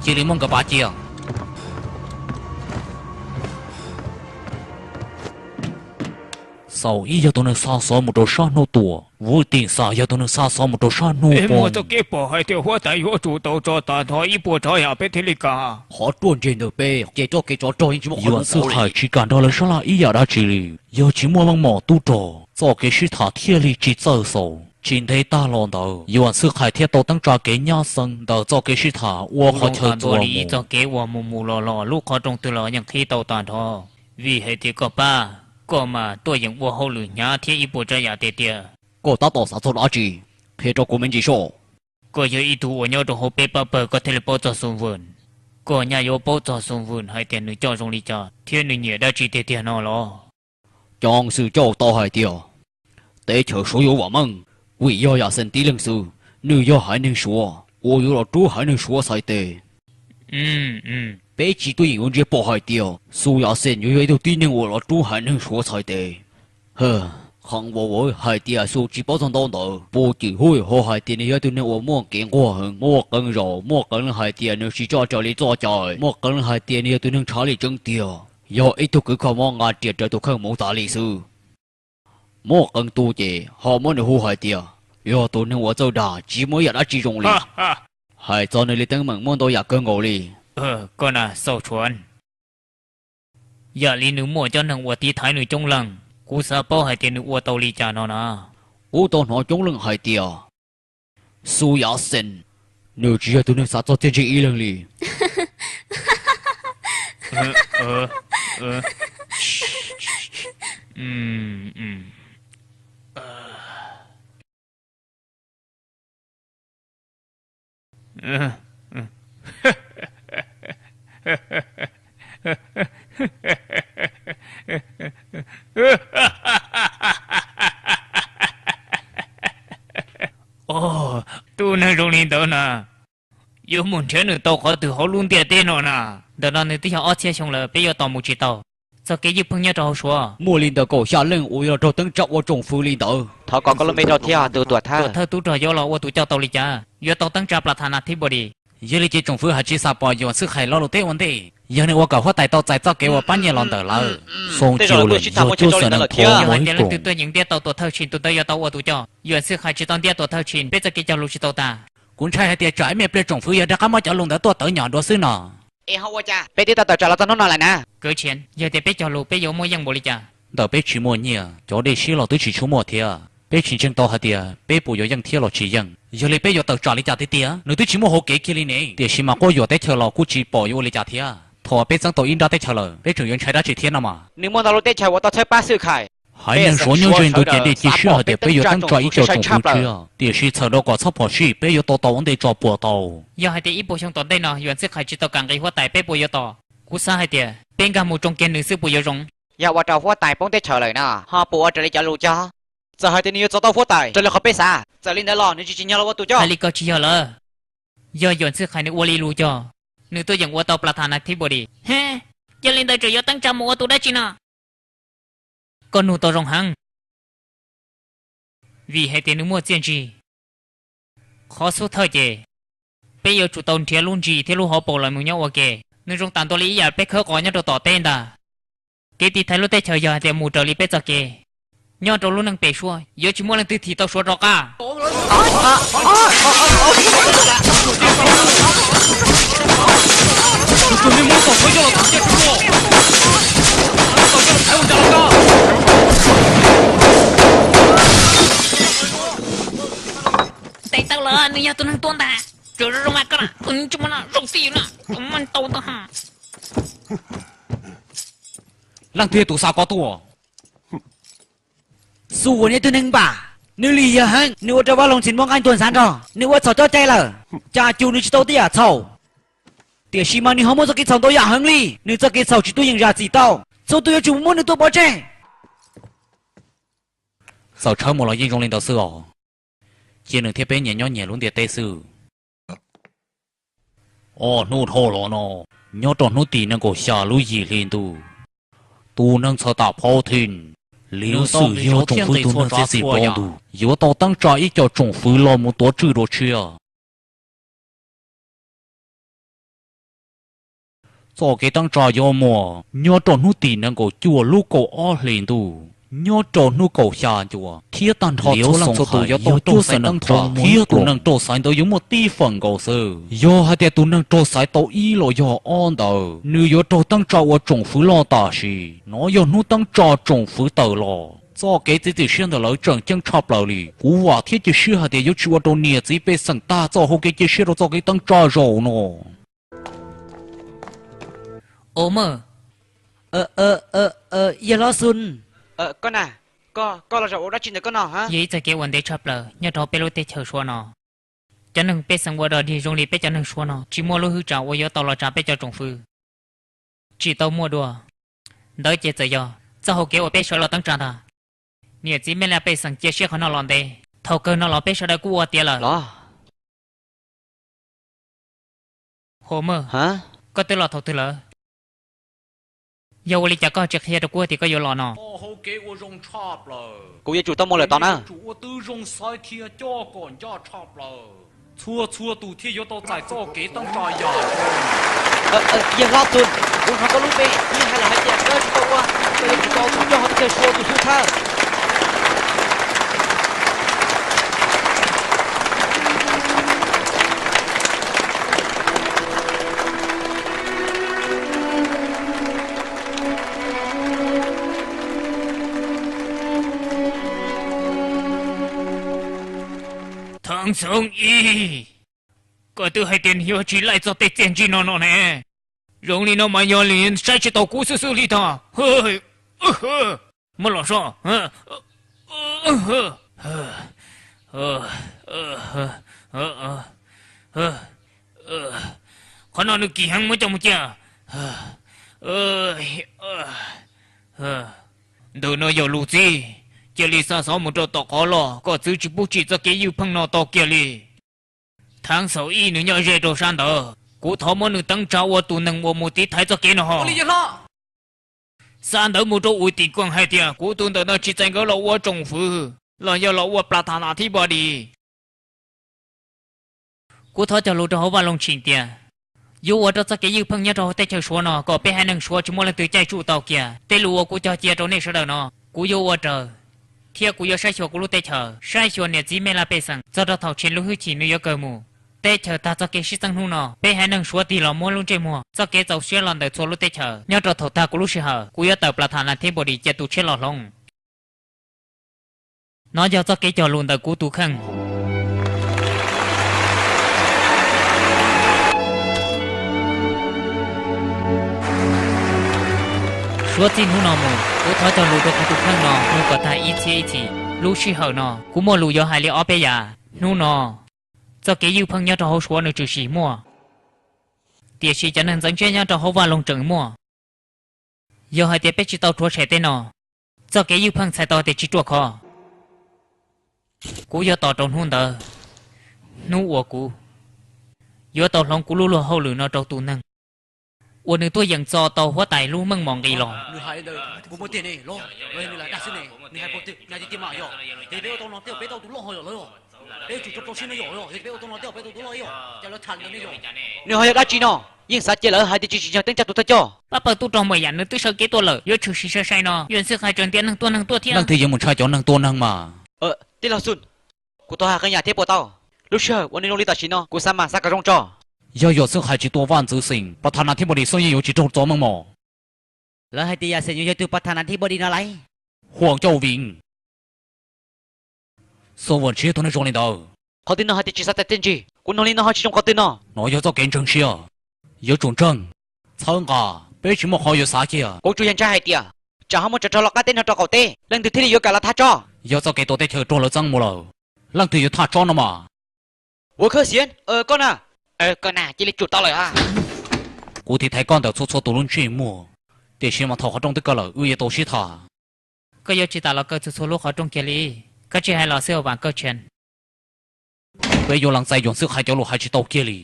Cia li muab nkawd pab cia. Xaus Ib yog tus neeg xa xov mus rau sab hnub tuaj, Vwj Tim Xas yog tus neeg xa xov mus rau sab hnub poob. Muaj txoj kev pom hais tias huab tais yuav tsum tau tso tag nrho ib puas tsav yam peb thiaj li kam. Qhov ruaj ntseg ntawm peb ces txoj kev tsov rog yeej tsis muaj qhov yuav Xwb Hais tsis kam nrog lawv sab laj ib yam dab tsi li. Yog tsis muaj leej mom tub rog, txoj kev sib tham thiaj li tsis txawj xaus. Tsis ntev tag los ntawd Yuam Xwb Hais thiaj tau teeb tsa kev nyab xeeb ntawm txoj kev sib tham ua qhov chaw txhua mus. Txoj kev uas mus mus los los lub qhov rooj twg los yeej qhib tau tag nrho, vim hais tias koj pab, koj mas tuaj yeem ua hauj lwm hnyav thiab ib puas tsav yam tiag tiag. Koj tab tom xav txog dab tsi? Qhia rau kuv me ntsis soj. Koj yog ib tug uas nyob rau hauv peb pab pawg koj thiaj li paub txog Xoo Vwm. Koj nyaj yuav paub txog Xoo Vwm hais tias nws coj zoo li cas thiab nws nyiam dab tsi tiag tiag no los? Ceev xwm coj tau hais tias teb chaws Suav yuav vam meej, vim yog Yam Xeem tib leeg xwb, nws yog haiv neeg Suav uas yuav los rub haiv neeg Suav txhais tes. Peb tsis tuaj yeem yuav ntsia pom hais tias Xu Yam Xeem yuav yog ib tug tib neeg uas los rub haiv neeg Suav txhais tes. Qhov uas hais tias Xu tsis paub txog ntaub ntawv, puas cwm huj ho hais tias nws yog ib tug neeg uas muaj kev nquag heev, muaj qee zaum muaj qee leej hais tias nws tsis tshua raws li txoj cai, muaj qee leej hais tias nws yog tus neeg tshav li tseeb tiag, yog ib tug kwv kho mob nqa riam raws tus kheej mus tas li xwb. Muaj qee tus ces ho muab nws hu hais tias yog tus neeg uas txawj dag tsis muaj ib yam dab tsi zoo li. Hais txog nws li teeb meem muaj ntau yam kawg nkaus li. Koj na Xauj Tshuav, yam li nws muaj cov neeg uas tiv thaiv nws coob leej, kuv xav paub hais tias nws ua tau li cas no na. Kuv tau hnov coob leej hais tias Xu Yam Xeem, nws tsis yog tus neeg xav txog txiaj ntsig ib leeg li. Tus neeg zoo li ntawd na, yuav mus nrhiav nws tau qhov twg hauv lub ntiaj teb no na? Ntawm no nws twb yog ob txhiab xyoo lawm, peb yuav tos mus tsis tau. Txoj kev ywj pheej nyob rau hauv Suav. Muaj li ntawm kaum xya leej uas yuav los raug teeb tsa ua tsoom fwv li ntawd. Thov kom koj lub npe rau thiab tus tuam thawj. Tuam thawj tub rog yuav los ua tus coj tau li cas? Yuav tau teeb tsa Plathanathibodim. Yog li ces tsoom fwv hais tsis xav pom Yuam Xwb Hais lo lus teb ua ntej. Yog nws ua kom huab tais tau txais txoj kev uas pab nyiaj los ntawm lawv. Xoo Cua Lwm ntxuag cuab xeem neeg qhuav muaj ib koom. Yog hais tias leej twg tuaj yeem ntiab tau tuam thawj Tshis tus ntawd yuav tau ua tus coj. Yuam Xwb Hais tsis tau ntiab tuam thawj Tshis, peb txoj kev cog lus tsis tau tas. Kuv ntshai hais tias tsam ib me pliag tsoom fwv yuav rov qab muab cov lus ntawd tuaj tawv nyom dua xwb no. Yog tias peb cog lus peb yuav muaj yeej npaum li cas? Ntawm peb tsis muaj nyiaj, cov dej siab los twb tsis tshua muaj thiab. Peb tsis ntseeg tau hais tias peb puas yuav yeej thiab los tsis yeej. Yog li peb yuav tawm tsam li cas tiag tiag? Nws twb tsis muaj hauv kev kiag li ne. Tiam sis mas quab yuam teb chaws los kuj tsis pom yuav ua li cas thiab. Thaum peb txeeb tau ib nrab teb chaws lawm, peb tseem yuav ntshai dab tsi thiab no mas? Nws muaj ntau lub teb chaws uas tau txhawb pab Xwb Hais. Haiv neeg Suav nyob ze ntug ces dej cia siab hais tias peb yuav teeb tsa ib co tsoom fwv tshiab, tiam sis txhawm rau kom txhob phom sij, peb yuav tos tau ua ntej tso puas tau. Yog hais tias ib puas xyoo tom ntej no Yuam Xwb Hais tsis tau kam nqis huab tais, peb puas yuav tos? Kuv xav hais tias peb nkag mus tso kiag nws xwb puas yuav zoo? Yog ua rau huab tais poob teb chaws lawm no ho puas ua raws li cov lus cog? Txawm hais tias nws yuav txov tau huab tais raws li qhov peb xav, txawm li ntawd los nws tsis tsim nyog los ua tus coj. Hais li ko tsis yog lawm. Yog Yuam Xwb Hais nws ua li lus cog, nws tuaj yeem ua tau Plathanathibodim. Yog li ntawd tseem yuav teeb tsa mus ua tus dab tsi no? Koj nug tau zoo heev, vim hais tias nws muaj txiaj ntsig. Qhov xub thawj ces peb yuav tsum tau nrhiav lub ntsis thiab lub hauv paus los mus nyob ua ke. Nws zoo tam ntua li ib yam peb khawb qos nyob rau tom teb ntag. Kev tiv thaiv lub teb chaws yog hais tias mus raws li peb txoj kev. Nyob rau lub neej pem suab yuav tsis muaj leej twg thim tau Suav rov qab. Tes taw lawm, nws yog tus neeg tua ntag. Tseem zoo zoo mas koj na, tus neeg tsis muaj no zoo xij na, tus muaj tau ntau ha. Leej twg yog tus xa koj tuaj? Xu uas neb tug neeg npam, nws lim hiam heev, nws ua rau Vaj Loog Txim muaj nqaij tuag ntxhav nrog, nws ua txhaum coj cai lawm. Cas cus nws tsis tau tej yam txhaum? Tiam sis mas nws ho muaj txoj kev txhaum ntau yam heev li, nws txoj kev txhaum tsis tuaj yeem zam txim tau, txhua tus yuav tsum muab nws tua pov tseg. Txawm tshawb mus los yeej zoo li ntawd xwb os. Cia nws thiab peb nyias nyob nyias lub ntiaj teb xwb. Ob hnub dhau los no, nyob rau hnub tim nees nkaum xya lub yim hli ntuj, tus neeg txhawm tam phau thij, Liv Xwm yog tsoom fwv tus neeg txiav txim rau ntug yuav tau teeb tsa ib co tsoom fwv los mus tuav tswj dua tshiab. Txoj kev teeb tsa yuav muaj nyob rau hnub tim nees nkaum cuaj lub kaum ob hlis ntuj, nyob rau hnub kaum xya ncua thiab tag nrho txhua leej txhua tus yuav tau cuab xaiv teeb tsa thiab tus neeg raug xaiv ntawd yuav muaj tib feem nkaus xwb. Yog hais tias tus neeg raug xaiv tau ib los yog ob ntawd, nws yuav raug teeb tsa ua tsoom fwv loj tam sim no. Yog hnub teeb tsa tsoom fwv tawm los, txoj kev txiav txim siab ntawm lawv tseem ceeb tshaj plaws li. Kuv vam thiab cia siab hais tias yuav tsis ua rau niam txiv pej xeem tag txoj hau kev cia siab rau txoj kev teeb tsa zaum no. Os maj, yawg hlob Xun, koj na, koj los zaum ua dab tsi ntawm koj no? Yog ib txoj kev uas ntev tshaj plaws nyob rau peb lub teb chaws Suav no. Cov neeg pej xeem ua dog dig zoo li peb cov neeg Suav no tsis muaj lub hwj tsam uas yuav tau los tsa peb cov tsoom fwv. Tsis tau muaj dua. Ntawd ces txawm yog txoj hau kev uas peb sawv los teeb tsa ntag. Niam txiv mej laj pej xeem cia siab qhov no los ntev, thaum kawg no los peb sawv daws kuj ua tiav lawm. Hos maj, koj twb los thaum twg lawm? Yog ua li cas koj tsis qhia rau kuv tias koj yuav los no? Kuv yuav tsum tau mus lawm tod na. Txhua txhua tus thiaj yuav tau txais txoj kev teeb tsa yam. Yawg hlob Xun, kuv hnov koj lub npe, yeej hais lawm hais tias koj yuav tsum tau ua, koj yuav tsum tau tus coj hauv teb chaws Suav tus xub thawj. Theev Xeev Ib, koj twb hais tias nws yuav tsis laij txog tej txiaj ntsig no no ne. Zoo li no mas yog li saib tsis taus kuv xwb xwb li tag. Muab los so. Qhov no nws kim heev, muab coj mus cia. Ntawm no yog lus txib, cia li xa xov mus rau tom qhov loj kom txwv tsis pub tsim txoj kev ywj pheej no tau kiag li. Theev Xeev Ib nws nyob ze rau sab ntawd, kuv thov muab nws teeb tsa ua tus neeg uas mus tiv thaiv txoj kev no ho. Xa ntawv mus rau Ui Tim Kooj hais tias kuv tus ntawm no tsis txais nkawd los ua tsoom fwv los yog los ua plas thas nas thib npos dis. Kuv thov cog lus rau hauv vaj loog tshim tias yuav ua rau txoj kev ywj pheej nyob rau hauv teb chaws Suav no kom peb haiv neeg Suav tsis muaj leej twg caij tsuj tau kiag. Tej lus uas kuv cog cia rau nej sawv daws no, kuv yuav ua raws, thiab kuv yuav saib xyuas kuv lub teb chaws, saib xyuas niam txiv mej laj pej xeem txog rau thaum Tsheej lub hwj chim nws yuav kawg mus. Teb chaws tag txoj kev sib txeeb hnub no, peb haiv neeg Suav tig los muab lub ntsej muag, txoj kev txaus siab los ntawm txhua lub teb chaws. Nyob rau thaum tag kuv lub sij hawm, kuv yuav tawm plas thas nas thib npos dis cia tus tshiab los hloov. Nov yog txoj kev cog lus ntawm kuv tus kheej. Suav txij hnub no mus, kuv thov cog lus rau kuv tus kheej no mus kom tag ib txhiab ib txhis. Lub sij hawm no, kuv muaj lus yuav hais li ob peb yam. Hnub no, txoj kev ywj pheej nyob rau hauv Suav nws tshwm sim muaj, tiam sis cov neeg ntxeev siab nyob rau hauv vaj loog tseem muaj. Yog hais tias peb tsis tau rhuav tshem tej no, txoj kev ywj pheej txhais tau tias tsis ruaj khov. Kuv yuav tos rau hnub ntawd, hnub uas kuv yuav tau hloov kuv lub luag hauj lwm no rau tus neeg uas nws tuaj yeem txo tau huab tais lub meej mom nqis los. Nws ho yog dab tsi no? Yeej xav cia lawv hais tias tsis tsim nyog teeb tsa tus thawj coj. Pab pawg tub rog Muam Yam nws twb sawv kev tuaj lawm, yuav tshwm sim sai sai no, Yuam Xwj Hais tseem ntiav neeg tua neeg tuaj thiab. Leej twg yuav mus tshaj cov neeg tua neeg mas? Tij laug Xun, kuv tau hais qee yam thiab puas tau? Lub sij hawm uas nej zoo li tam sim no kuv xav mas xav kom zoo tso. Yog Yuam Xwj Hais tsis tua vaj ntxwv xeem, pas thas nas thib npos dis xub yeej yuav tsis raug txo meej mom. Lawv hais tias yam xeem yuav yog tus pas thas nas thib npos dis no lauj. Huam Cauj Vim, Xoo Vam Ntshiab tus neeg zoo li ntawd. Qhov twg no hais tias tsis xav txais txiaj ntsig? Kuv nug li no ho tsis zoo qhov twg no? Nov yog txoj kev ntseeg siab, yuav tsum ntseeg, txhawb nqa, peb tsis muaj qhov yuav xav kiag. Kuv tsuas yog ntshai hais tias tsam ho muaj tsov rog los qab teb no rau qaum teb, leej twg thiaj li yuav kam los thaj tsob? Yog txoj kev tua teb chaws raug lawv txeeb mus lawm, leej twg yuav thaj tsob no mas? Ua khawb xiav, koj na. Koj na cia li tsum tau lawm a. Kuv thiaj thaiv koj ntawm txhua txhua tus lub ntsej muag, tiam sis mas thaum qhov rooj twb kaw lawm wb yuav tau sib tham. Koj yuav tsis tas los kaw txhua txhua lub qhov rooj kiag li. Koj tsis hais los xwb a Vam Kawj Tshiav. Peb yuav lees txais Yuam Txwj Qhais cov lus hais tsis tau kiag li.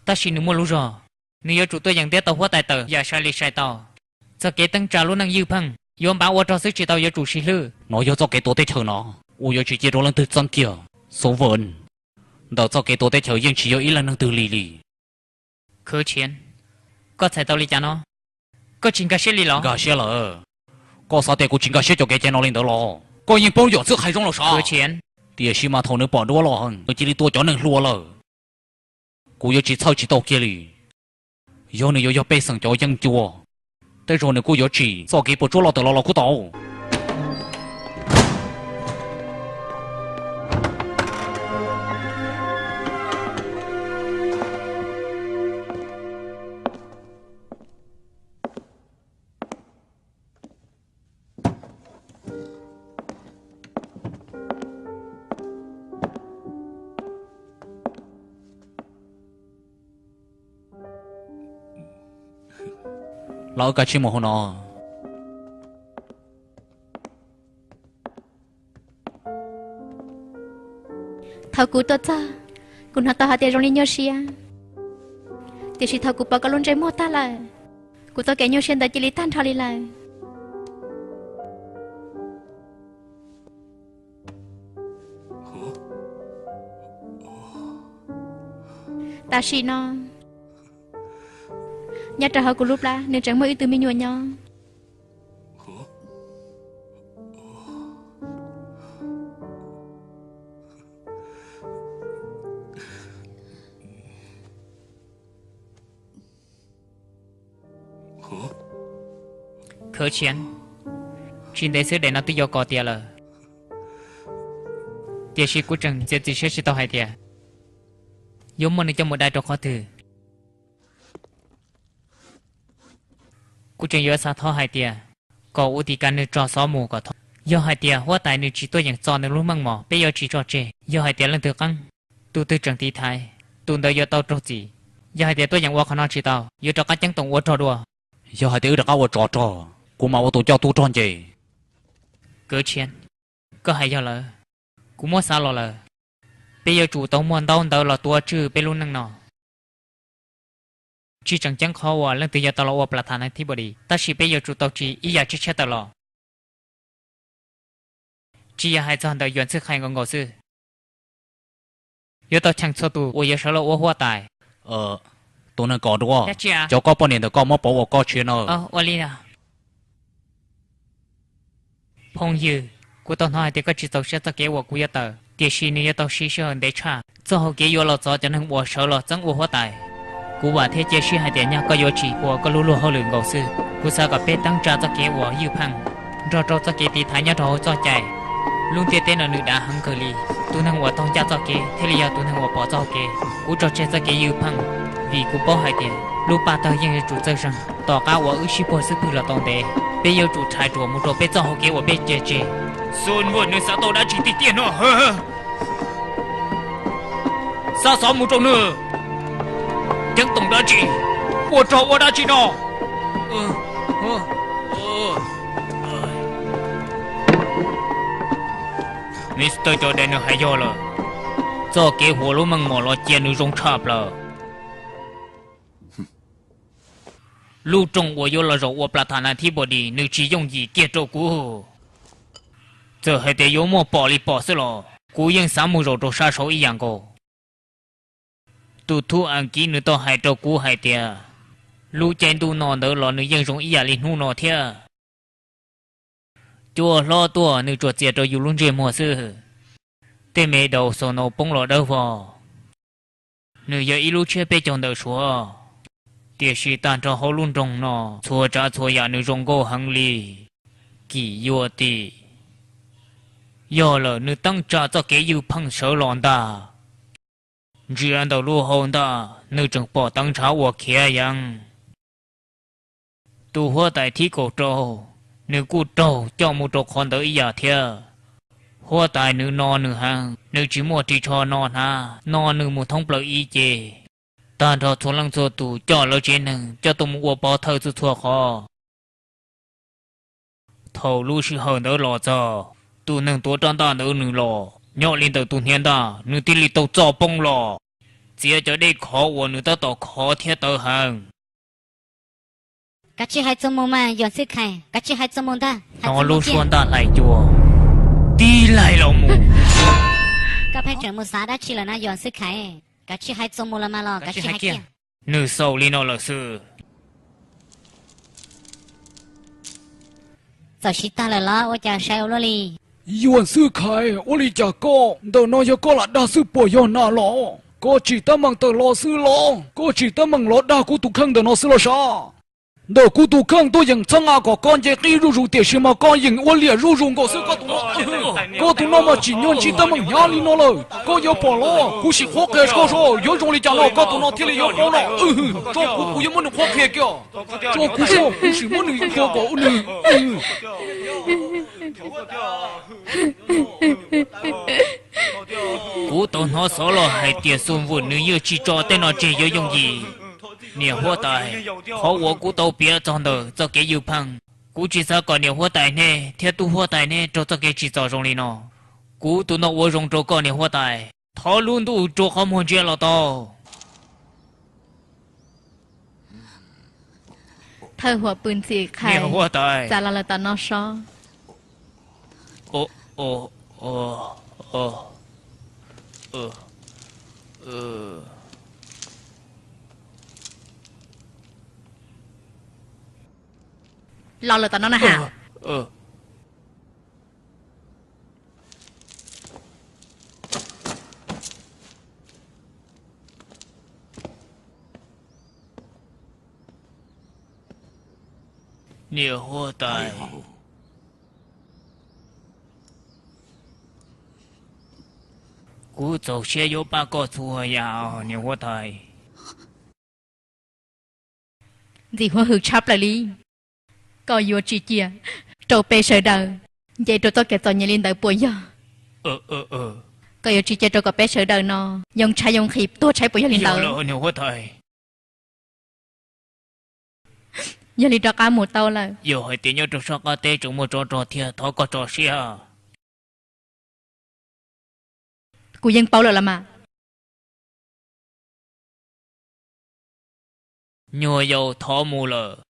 Tab sis nws muaj lub zog, nws yuav tsum tuaj yeem ntiab tau huab tais tawm yam sai li sai tau. Txoj kev teeb tsa lub neej ywj pheej yuav npav ua rog xwb tsis tau yuav tsum siv hlwb. No yog txoj kev tua teb chaws no uas yuav tsis cia rau leej twg txeeb kiag. Xov Vam, ntawm txoj kev tua teb chaws yeej tsis yog ib leej neeg twg li li. Khwv Tshiav, koj txhais tau li cas no? Koj tsis nkag siab li los? Nkag siab lawm. Koj xav tias kuv tsis nkag siab cov kev cai no li ntawd los? Koj yeej paub Yuam Txwj Qhais zoo los sav. Tiam sis mas thaum nws pom duab loj heev nws cia li tua cov neeg hluas lawm. Kuv yuav tsis txhawj tsis tau kiag li. Yog nws yuav yog pej xeem cov yeeb ncuab, tej zaum nws kuj yuav tsim txoj kev puas tsuaj loj tawm los los kuj tau. Los wb kav tsij mus hauv no. Thaum kuv tuaj txog, kuv hnov tau hais tias zoo li nyuaj siab, tiam sis thaum kuv pom koj lub ntsej muag tag lawm, kuv txoj kev nyuaj siab ntawd cia li tag nrho li lawm. Tam sim no nyob rau hauv kuv lub plab nws tseem muaj ib tug me nyuam nyob. Khwv Tshiav, tsis ntev xwb daim no twb yuav kos tiav lawm, tiam sis kuv tseem txiav txim siab tsis tau hais tias yuav muab nws coj mus dai rau qhov twg. Kuv tseem yuav xav thov hais tias kom ua tim kas nws tso xov mus kom thov. Yog hais tias huab tais nws tsis tuaj yeem txo nws lub meej mom peb yuav tsis tso tseg. Yog hais tias leej twg qeeb, tus twg tseem tiv thaiv, tus ntawd yuav tau raug txim. Yog hais tias tuaj yeem ua qhov no tsis tau, yuav rov qab ceeb toom ua rog dua. Yog hais tias wb rov qab ua tsov rog, kuv mam ua tus coj tub rog nce. Khwv Tshiav, koj hais yog lawm, kuv muab xav los lawm. Peb yuav tsum tau muaj ntaub ntawv los tuav tswj peb lub neej no. Tsis tseem ceeb qhov uas leej twg yuav tau los ua plas thas nas thib bos dis, tab sis peb yuav tsum tau ris ib yam tshiab tshiab tawm los. Tsis yog hais txog ntawm Yuam Txwj Qhais nkaus nkaus xwb, yuav tau cheem txhua tus uas yuav sawv los ua huab tais. Tus neeg kos duab, cov koj poj niam ntawm koj muab pauv ua koj tshiab nawb. Phooj ywg, kuv tau hnov hais tias koj tsis txaus siab txoj kev uas kuv yuav tawm, tiam sis nws yuav tau siv sij hawm ntev tshaj. Txoj hau kev yuav los txov cov neeg uas sawv los txeeb ua huab tais, kuv vam thiab cia siab hais tias nyaj koj yuav tsis ua koj lub luag hauj lwm nkaus xwb. Kuv xav kom peb teeb tsa txoj kev uas ywj pheej nrog rau txoj kev tiv thaiv nyob rau hauv txoj cai. Lub ntiaj teb no nws dav heev kawg li, tus neeg uas taug ncaj txoj kev thiaj li yog tus neeg uas pom txoj hau kev. Kuv tso tseg txoj kev ywj pheej, vim kuv paub hais tias lub paj tawg yeej yuav tsum txawj zeeg. Tom qab uas wb sib puag xub pwg los tau ntev, peb yuav tsum rhais ruam mus rau peb txoj hau kev uas peb cia tseg. Xus Vam nws xav tau dab tsi tiag tiag no? Xa xov mus rau nws. Ceeb toom dab tsi? Ua rog ua dab tsi no? Mister Jordan nws hais yog lawm. Txoj kev huam lub meej mom los cia nws zoo tshaj plaws. Lub rooj uas yuav los zaum ua plas thas nas thib bos dis nws tsis yooj yim kiag rau kuv. Txawm hais tias yuav muaj pom li pom xwb los kuv yeej xav mus zaum rau sab saud ib yam nkaus. Tus thub Askiv nws tau hais rau kuv hais tias lub caij ntuj no ntawd los nws yeej zoo ib yam li hnub no thiab. Cua hlob tuaj nws tsuas txias rau yus lub ntsej muag xwb. Tej me daus xaus naus poob los dawb vog. Nws yog ib lub tshiab peb caug ntawm Suav, tiam sis tag nrho hauv lub nroog no txhua tsav txhua yam nws zoo nkauj heev li. Kim Yuaj Tim, yog lawm nws teeb tsa txoj kev ywj pheej sawv los ntag. Ntsia ntawm lub hau ntag nws tseem pom teev ntshav uas khiav yeev. Tus huab tais thib kaum rau, nws kuj raug coj mus rau qhov ntawd ib yam thiab. Huab tais nws no nws heev, nws tsis muaj ris tsho no hnab, no nws mus thoob plaws ib ce, tag nrho txhua leej txhua tus coj lawv tsev neeg coj tuaj mus ua pov thawj txhua txhua qhov. Thaum lub sij hawm ntawd los txog, tus neeg tuav rab ntaj ntawd nws los nyob li ntawm tus hniav ntaj, nws thiaj li tau txoj poob los txiav cov dej khov uas nws tab tom khov thiab tawv heev. Kav tsij hais txuas mus mas Yuam Xwb Khais, kav tsij hais txuas mus ntag. Hnov lub suab ntaj hlais cua tib laig los mus. Koj pheej tseem mus xav dab tsi lawm na Yuam Xwb Khais? Kav tsij hais txuas mus los mas los kav tsij hais kiag. Nws xaus li no lawm xwb. Txawm siv tag lawm los ua cas saib ua luaj li? Yuam Xwb Khais, ua li cas koj ntawm no yog koj lam dag xwb puas yog na los? Koj tsim teeb meem tawm los xwb los? Koj tsim teeb meem los dag kuv tus kheej ntawm no xwb los sav? Ntawm kuv tus kheej tuaj yeem txhawb nqa kom koj nce qib zuj zus tiam sis mas koj yeem ua liam zuj zus nkaus xwb koj tus no. Koj tus no mas tsim nyog ntsib teeb meem hnyav li no lawm. Koj yuav pom los kuv sim qhuab qhia koj seb yuav zoo li cas no koj tus no thiaj li yuav paub no. Tso kuv, kuv yuav muab nws qhuab qhia kiag. Tso kuv seb kuv sim muab nws qhuab kom nws. Kuv tau hnov xov los hais tias Xu Vwm nws yeej tsis tso tej no tseg yuav yooj yim. Niam huab tais, qhov uas kuv tau piav txog ntawm txoj kev ywj pheej, kuv tsis xav kom niam huab tais nej thiab tub huab tais nej raug txoj kev tsim txom zoo li no. Kuv tus no ua zoo rau koj niam huab tais. Thov lub ntuj rua qhov muag ntsia los tau. Thawj huam pw ntxim qhais, txav los lawm tom no sob. Los lawm tom no na ha. Niam huab tais, kuv txaus siab yuav pab koj txhua yam, niam huab tais. Ntxim huab hwm tshaj plaws li. Koj yuav tsis cia rau peb sawv daws nce rau txoj kev txom nyem li ntawd puas yog? Koj yuav tsis cia rau kom peb sawv daws no yoo tshaib yoo nqhis tuag tshaib puas yog li ntawd? Yog li rov qab mus tau lawm. Yog hais tias nyob rau sab qab teb tseem muaj tsov rog thiab thov koj tso siab. Kuv yeej paub lawm los mas. Nyuag yaus thov mus lawm.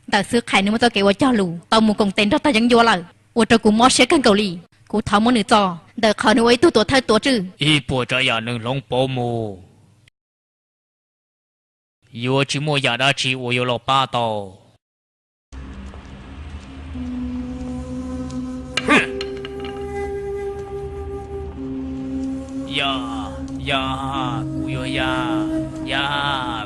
Ntawm Xwb Qhais nws muaj txoj kev ua cog lus tau mus koom tes nrog tog Yeeb Ncuab lawm, ua rau kuv mob siab kawg nkaus li. Kuv thov muab nws txo ntawm qhov nws ua ib tug tuam thawj tuav tswj. Ib puas tsav yam nws hloov pauv mus, yuav tsis muaj yam dab tsi uas yuav los pab tau. Ya, ya, kuv yuav ya, ya,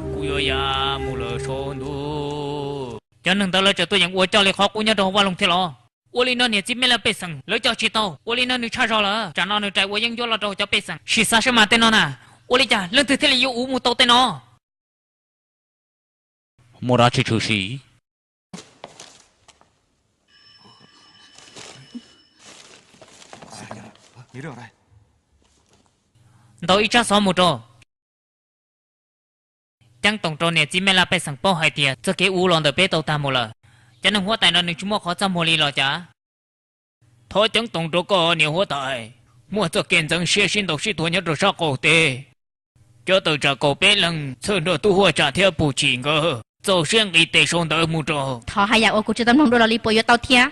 kuv yuav ya mus lawm saum ntuj. Cov neeg ntawd lawv tseem tuaj yeem ua coj li qhov qub nyob rau hauv vaj loog thiab los? Ua li no niam txiv mej laj pej xeem lawv coj tsis tau, ua li no nws tshaj zog lawm. Tsam no nws rais ua Yeeb Ncuab los rau cov pej xeem. Sim xav seb mas tej no na, ua li cas leej twg thiaj li yuav uv mus tau tej no? Muaj dab tsi tshwm sim? Ntaus ib tsab xov mus rau. Ceeb toom rau niam txiv mej laj pej xeem paub hais tias txoj kev uv los ntawm peb tau tag mus lawm. Cov neeg huab tais no nws tsis muaj qhov txaj muag li los cas? Thov ceeb toom rau koj niam huab tais, muaj txoj kev ntxeev siab sib ntaus sib tua nyob rau sab qaum teb. Cov tawm tsam kaum peb leeg txhawj nrog tub huaj tsam thiab puj tsim nkawd txaus siab nqis tes sau ntawv mus rau. Thov hais yam uas kuv tsis tau mloog dua los li puas yuav tau thiab?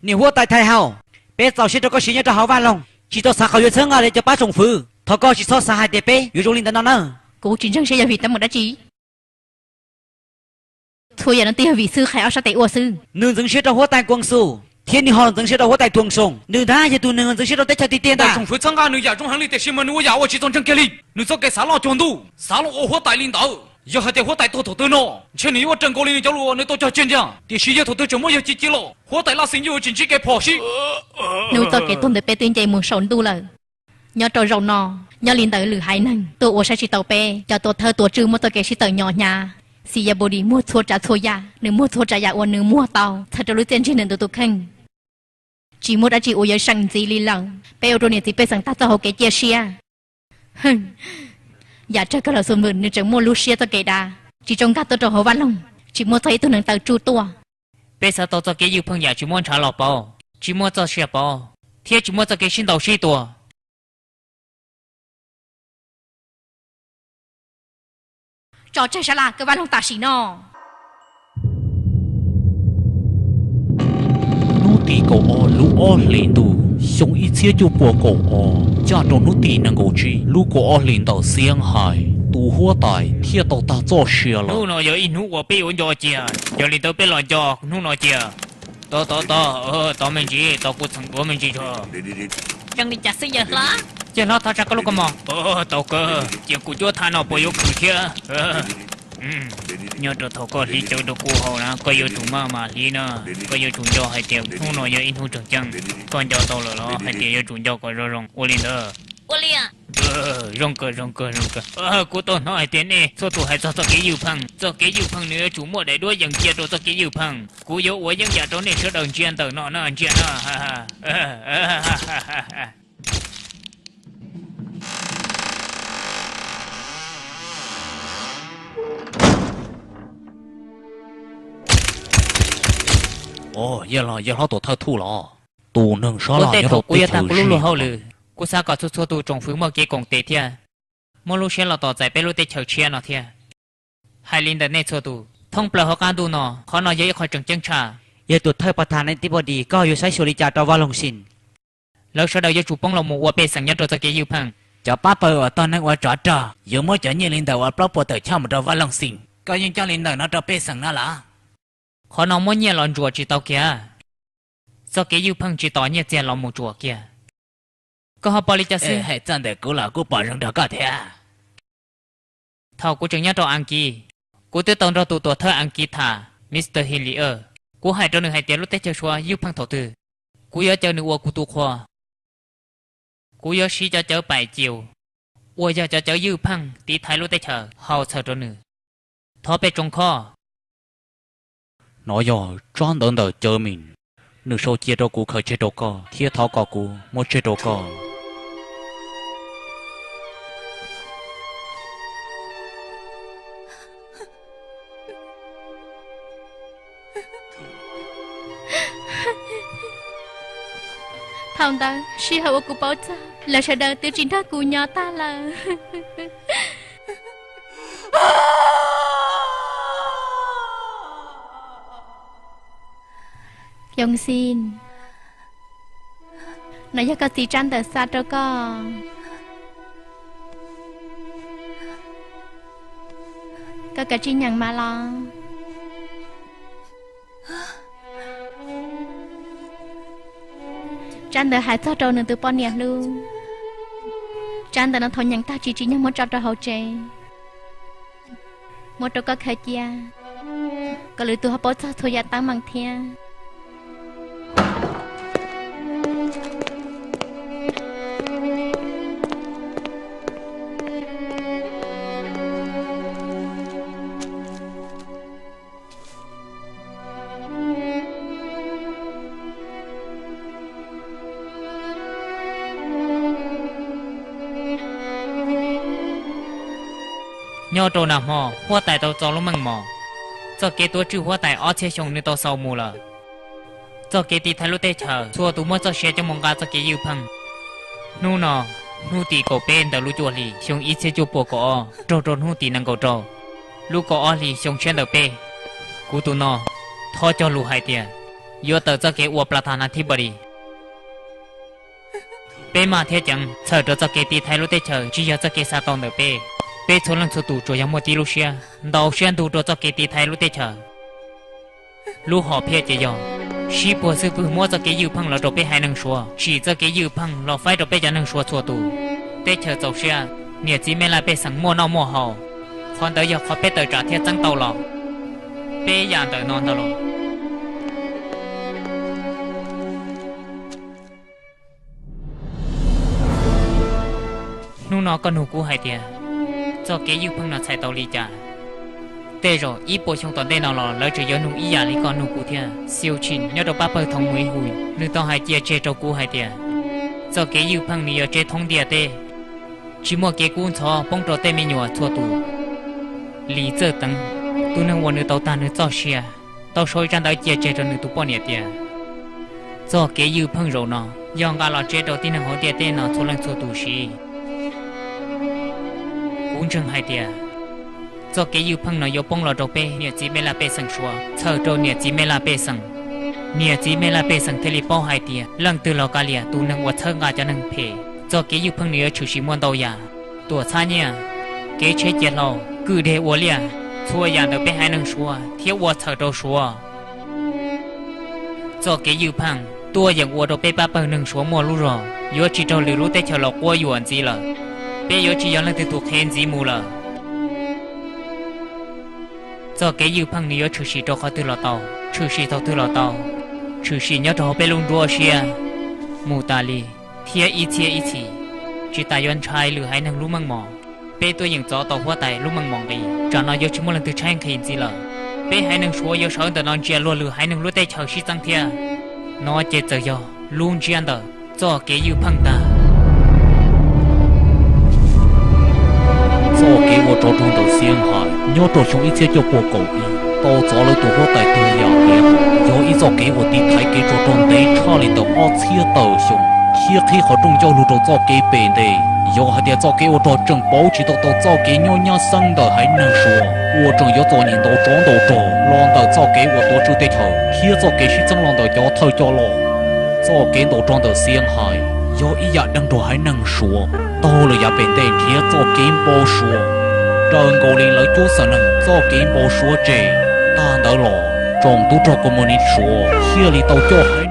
Niam huab tais Thais Haus, peb txaus siab rau koj siv nyob rau hauv vaj loog, tsis tau xav qhov yuav txhawb nqa li cov pab tsoom fwv. Thov koj tsis txhob xav hais tias peb yuav zoo li ntawd no nawb. Kuv tsis ntseeg seb yog vim teeb meem dab tsi. Txhua yam no twb yog vim Xwb Qhais ob sab tes ua xwb. Nws ntxeev siab rau huab tais Kuas Xus thiab nws ho los ntxeev siab rau huab tais Tuam Soos. Nws ntag yog tus neeg ntxeev siab rau teb chaws tiag tiag ntag. Tsoom fwv txhawb nqa nws yam zoo heev li tiam sis mas nws ua yam uas tsis txaus ntseeg kiag li. Nws txoj kev xav loj cuag ntuj, xav los ua huab tais li ntawd. Yog hais tias huab tais tuag thaum twg no, ntshe nws yuav ua raws nkaus li nws cov lus uas nws tau cog tseg ntag. Tiam sis yog thaum twg tseem muab yawg ci ci los, huab tais Laj Xis yeej yuav tsis ntsib kev phom sib. Nws txoj kev tuag ntawd peb twb nce mus saum ntuj lawm. Nyob rau zaum no, nyob li ntawd lwm haiv neeg tuaj ua saib tsis taus peb cov tuam thawj tuam tswj muaj txoj kev sib tawm nyom hnyav. Xis Yas Npus Dis muag txhua tsav txhua yam, nws muag txhua tsav yam uas nws muag tau txhawm rau lub txiaj ntsig ntawm nws tus kheej. Tsis muaj dab tsi uas yuav seem ntxiv li lawm. Peb ua rau niam txiv pej xeem tag txoj hauv kev cia siab. Yam tsawg kawg los Xus Npws nws tseem muaj lub siab txoj kev dav, tsis tso nkag tuaj rau hauv vaj loog, tsis muaj txog ib tug neeg taw tsuj tuaj. Peb xav tau txoj kev ywj pheej yam tsis muaj ntshav los pauv, tsis muaj txoj sia pauv, thiab tsis muaj txoj kev sib ntaus sib tua. Tso tseg sab laj kawg vaj loog tam sim no. Hnub tim kaum ob lub ob hlis ntuj xyoo ib txhiab cuaj puas kaum ob, ncaj rau hnub tim nees nkaum tsib lub kaum ob hlis ntawm xiab hais, tus huab tais thiaj tau tag txoj sia lawm. Hnub no yog ib hnub uas peb yuav nco cia, yog li ntawd peb los nco hnub no cia. Tod tod tod, tod me ntsis, tod kuv txheem duav me ntsis tso. Zoo li cas xwb yawg hlob? Yawg hlob thov tsa koj lub kaus mom. Tau kawg, cia kuv cuab thaj no puas yuav khwv thiab. Nyob rau thaum koj hliv cawv rau kuv haus na, koj yuav tsum maj mam hliv na, koj yuav tsum nco hais tias hnub no yog ib hnub tseem ceeb. Koj nco tau lawm los hais tias yuav tsum nco kom zoo zoo, ua li ntawd. Ua li. Zoo kawg, zoo kawg, zoo kawg. Kuv tau hnov hais tias nej txhua tus hais txog txoj kev ywj pheej, txoj kev ywj pheej nws yuav tsum muaj daim duab yees cia rau txoj kev ywj pheej. Kuv yuav ua yeeb yam rau nej sawv daws ntsia ntawm no na, ntsia na. Yog los yawg hlob tuam thawj Thuj los? Tus neeg sab laj nyob rau teb chaws Zis, kuv xav kom txhua txhua tus tsoom fwv muaj kev koom tes thiab muab lub siab los tos txais peb lub teb chaws tshiab no thiab. Hais li ntawm nej txhua tus, thoob plaws hauv qab ntuj no, qhov no yog ib qho tseem ceeb tshaj. Yawg tuam thawj Pas Thas Nais Tib Pos Dis, koj yuav saib xyuas li cas rau Vaj Loog Xis? Lawv sawv daws yuav tsum poob los mus ua pej xeem nyob rau txoj kev ywj pheej. Cov pab pawg uas tog neeg ua tsov rog yuav muab cov nyiaj li ntawm uas plaub puas tawm choj mus rau Vaj Loog Xis. Koj yeej coj li ntawm no rau pej xeem no los? Qhov no muab nyiaj los ntsuas tsis tau kiag. Txoj kev ywj pheej tsis tos nyiaj txiag los mus tsuas kiag. Koj ho pom li cas xwb? Hais txog ntawm kuv los kuj pom zoo nrog koj thiab. Thaum kuv tseem nyob rau Askiv, kuv twb tau nrog tus tuam thawj Askiv tham, Mister Hillier. Kuv hais rau nws hais tias lub teb chaws Suav ywj pheej thaum twg, kuv yuav caw nws ua kuv tus qhua. Kuv yuav siv cov cawv paim cius uas yog cov cawv ywj pheej tiv thaiv lub teb chaws haus txhaws rau nws. Thov peb tsoo khob. No yog tsab ntawv ntawm Cawv Mis, nws sau cia rau kuv khaws tseg rau koj thiab thov kom kuv muab tseg rau koj. Thaum ntawd sij hawm uas kuv paub txog lawv sawv daws twb tsis nrog kuv nyob tag lawm. Yoos Xis, no yog koj txiv tsab ntawv xa rau koj. Koj kav tsij nyeem mas los. Tsab ntawv hais txog rau nws tus poj niam hlub. Tsab ntawv no thaum nyeem tag tsis tsim nyog muab tso rau hauv tsev, muab rau koj khaws cia, kom lwm tus ho paub txog txhua yam teeb meem thiab. Nyob rau nag hmo huab tais tau txo lub meej mom, txoj kev tuav tswj huab tais ob txhiab xyoo nws tau xaus mus lawm. Txoj kev tiv thaiv lub teb chaws txhua tus muab txoj sia coj mus nqa txoj kev ywj pheej. Hnub no, hnub tim kaum peb ntawm lub cuaj hlis xyoo ib txhiab cuaj puas kaum ob, raug rau hnub tim nees nkaum rau lub kaum ob hlis xyoo tshiab ntawm peb. Kuv tus no, thov cog lus hais tias, yuav tawm txoj kev ua plas thas nas thib npa dis. Peb maj thiab ceev txhawm rau txoj kev tiv thaiv lub teb chaws tsis yog txoj kev xav tau ntawm peb. Peb txhua leej txhua tus tsuas yog muaj tib lub siab ntau siab ntug rau txoj kev tiv thaiv lub teb chaws. Lub hom phiaj ces yog sib puag xwb pwg muab txoj kev ywj pheej los rau peb haiv neeg Suav, tsim txoj kev ywj pheej los faib rau peb cov neeg Suav txhua tus. Teb chaws txaus siab, niam txiv me laj pej xeem muaj noj muaj haus, qhov ntawd yog qhov peb tawm tsam thiaj txeeb tau los. Peb yam ntawm no ntag los. No koj nug kuv hais tias, txoj kev ywj pheej no txhais tau li cas? Tej zaum ib puas xyoo tom ntej no los lawv tseem yuav nug ib yam li koj nug kuv thiab. Xiu Tshim nyob rau pab pawg Thoo Mus Ib Hu, nws tau hais cia tseg rau kuv hais tias, txoj kev ywj pheej nws yuav tseb thoob ntiaj teb, tsis muaj kev kub ntxhov poob rau tej me nyuam txhua tus. Lis Txawj Teev, tus neeg uas nws tau tag nws txoj sia, tau sau ib tsab ntawv cia tseg rau nws tus poj niam tias, txoj kev ywj pheej zaum no yog nqa los tseb rau tib neeg hauv ntiaj teb no txhua leej txhua tus siv. Kuv ntseeg hais tias, txoj kev ywj pheej no yuav poob los rau peb niam txiv mej laj pej xeem Suav, txhawm rau niam txiv mej laj pej xeem. Niam txiv mej laj pej xeem thiaj li paub hais tias leej twg los kav liam tus neeg uas txhawb nqa cov neeg phem. Txoj kev ywj pheej nws yuav tshwm sim muaj ntau yam, tuam txhab nyiaj, kev tsheb cia hlau, kwj deg ua liaj, txhua yam ntawm peb haiv neeg Suav thiab ua txhawm rau Suav. Txoj kev ywj pheej tuaj yeem ua rau peb pab pawg neeg Suav muaj lub zog yuav tsis raug lwm lub teb chaws los quab yuam ntxiv lawm. Peb yuav tsis yog leej twg tus qhev ntxiv mus lawm. Txoj kev ywj pheej nws yuav tshwm sim rau qhov twg los tau, tshwm sim thaum twg los tau, tshwm sim nyob rau hauv peb lub nruab siab mus tas li, thiab ib txhiab ib txhis, tsis tas yuav ntshai lwm haiv neeg lub meej mom. Peb tuaj yeem txov tau huab tais lub meej mom nqis, tsam no yuav tsis muaj leej twg tshaib nqhis ntxiv lawm. Peb haiv neeg Suav yuav sawv ntawm no ntsia luag lwm haiv neeg lub teb chaws sib txeeb thiab. No ces txawm yog lub ntsiab ntawm txoj kev ywj pheej tag. Txoj kev ua tsov rog ntawm Xiab Hais nyob rau xyoo ib txhiab cuaj puas kaum ib tau txov lawv tus huab tais Tug Yam Tiav, yog ib txoj kev uas tiv thaiv kev tsov rog ntev tshaj li ntawm ob txhiab tawm xyoo, thiab qhib qhov rooj ncauj lug rau txoj kev pem ntej. Yog hais tias txoj kev ua rog tseem pauv tsis tau tau txoj kev nyob nyab xeeb ntawm haiv neeg Suav uas tseem yuav txom nyem ntaus tsov ntaus rog los ntawm txoj kev uas tuav tswj teb chaws thiab txoj kev sib txeeb los ntawm cov thawj coj loj, txoj kev ntaus rog ntawm Xiab Hais yog ib yam deev nrog haiv neeg Suav taug lawm yav pem ntej nrhiav txoj kev npau suav raws nkaus li lawv cuab xeem neeg txoj kev npau suav tseg. Tag ntawd los tsoom tub rog Komuniv Suav thiaj li tau coj haiv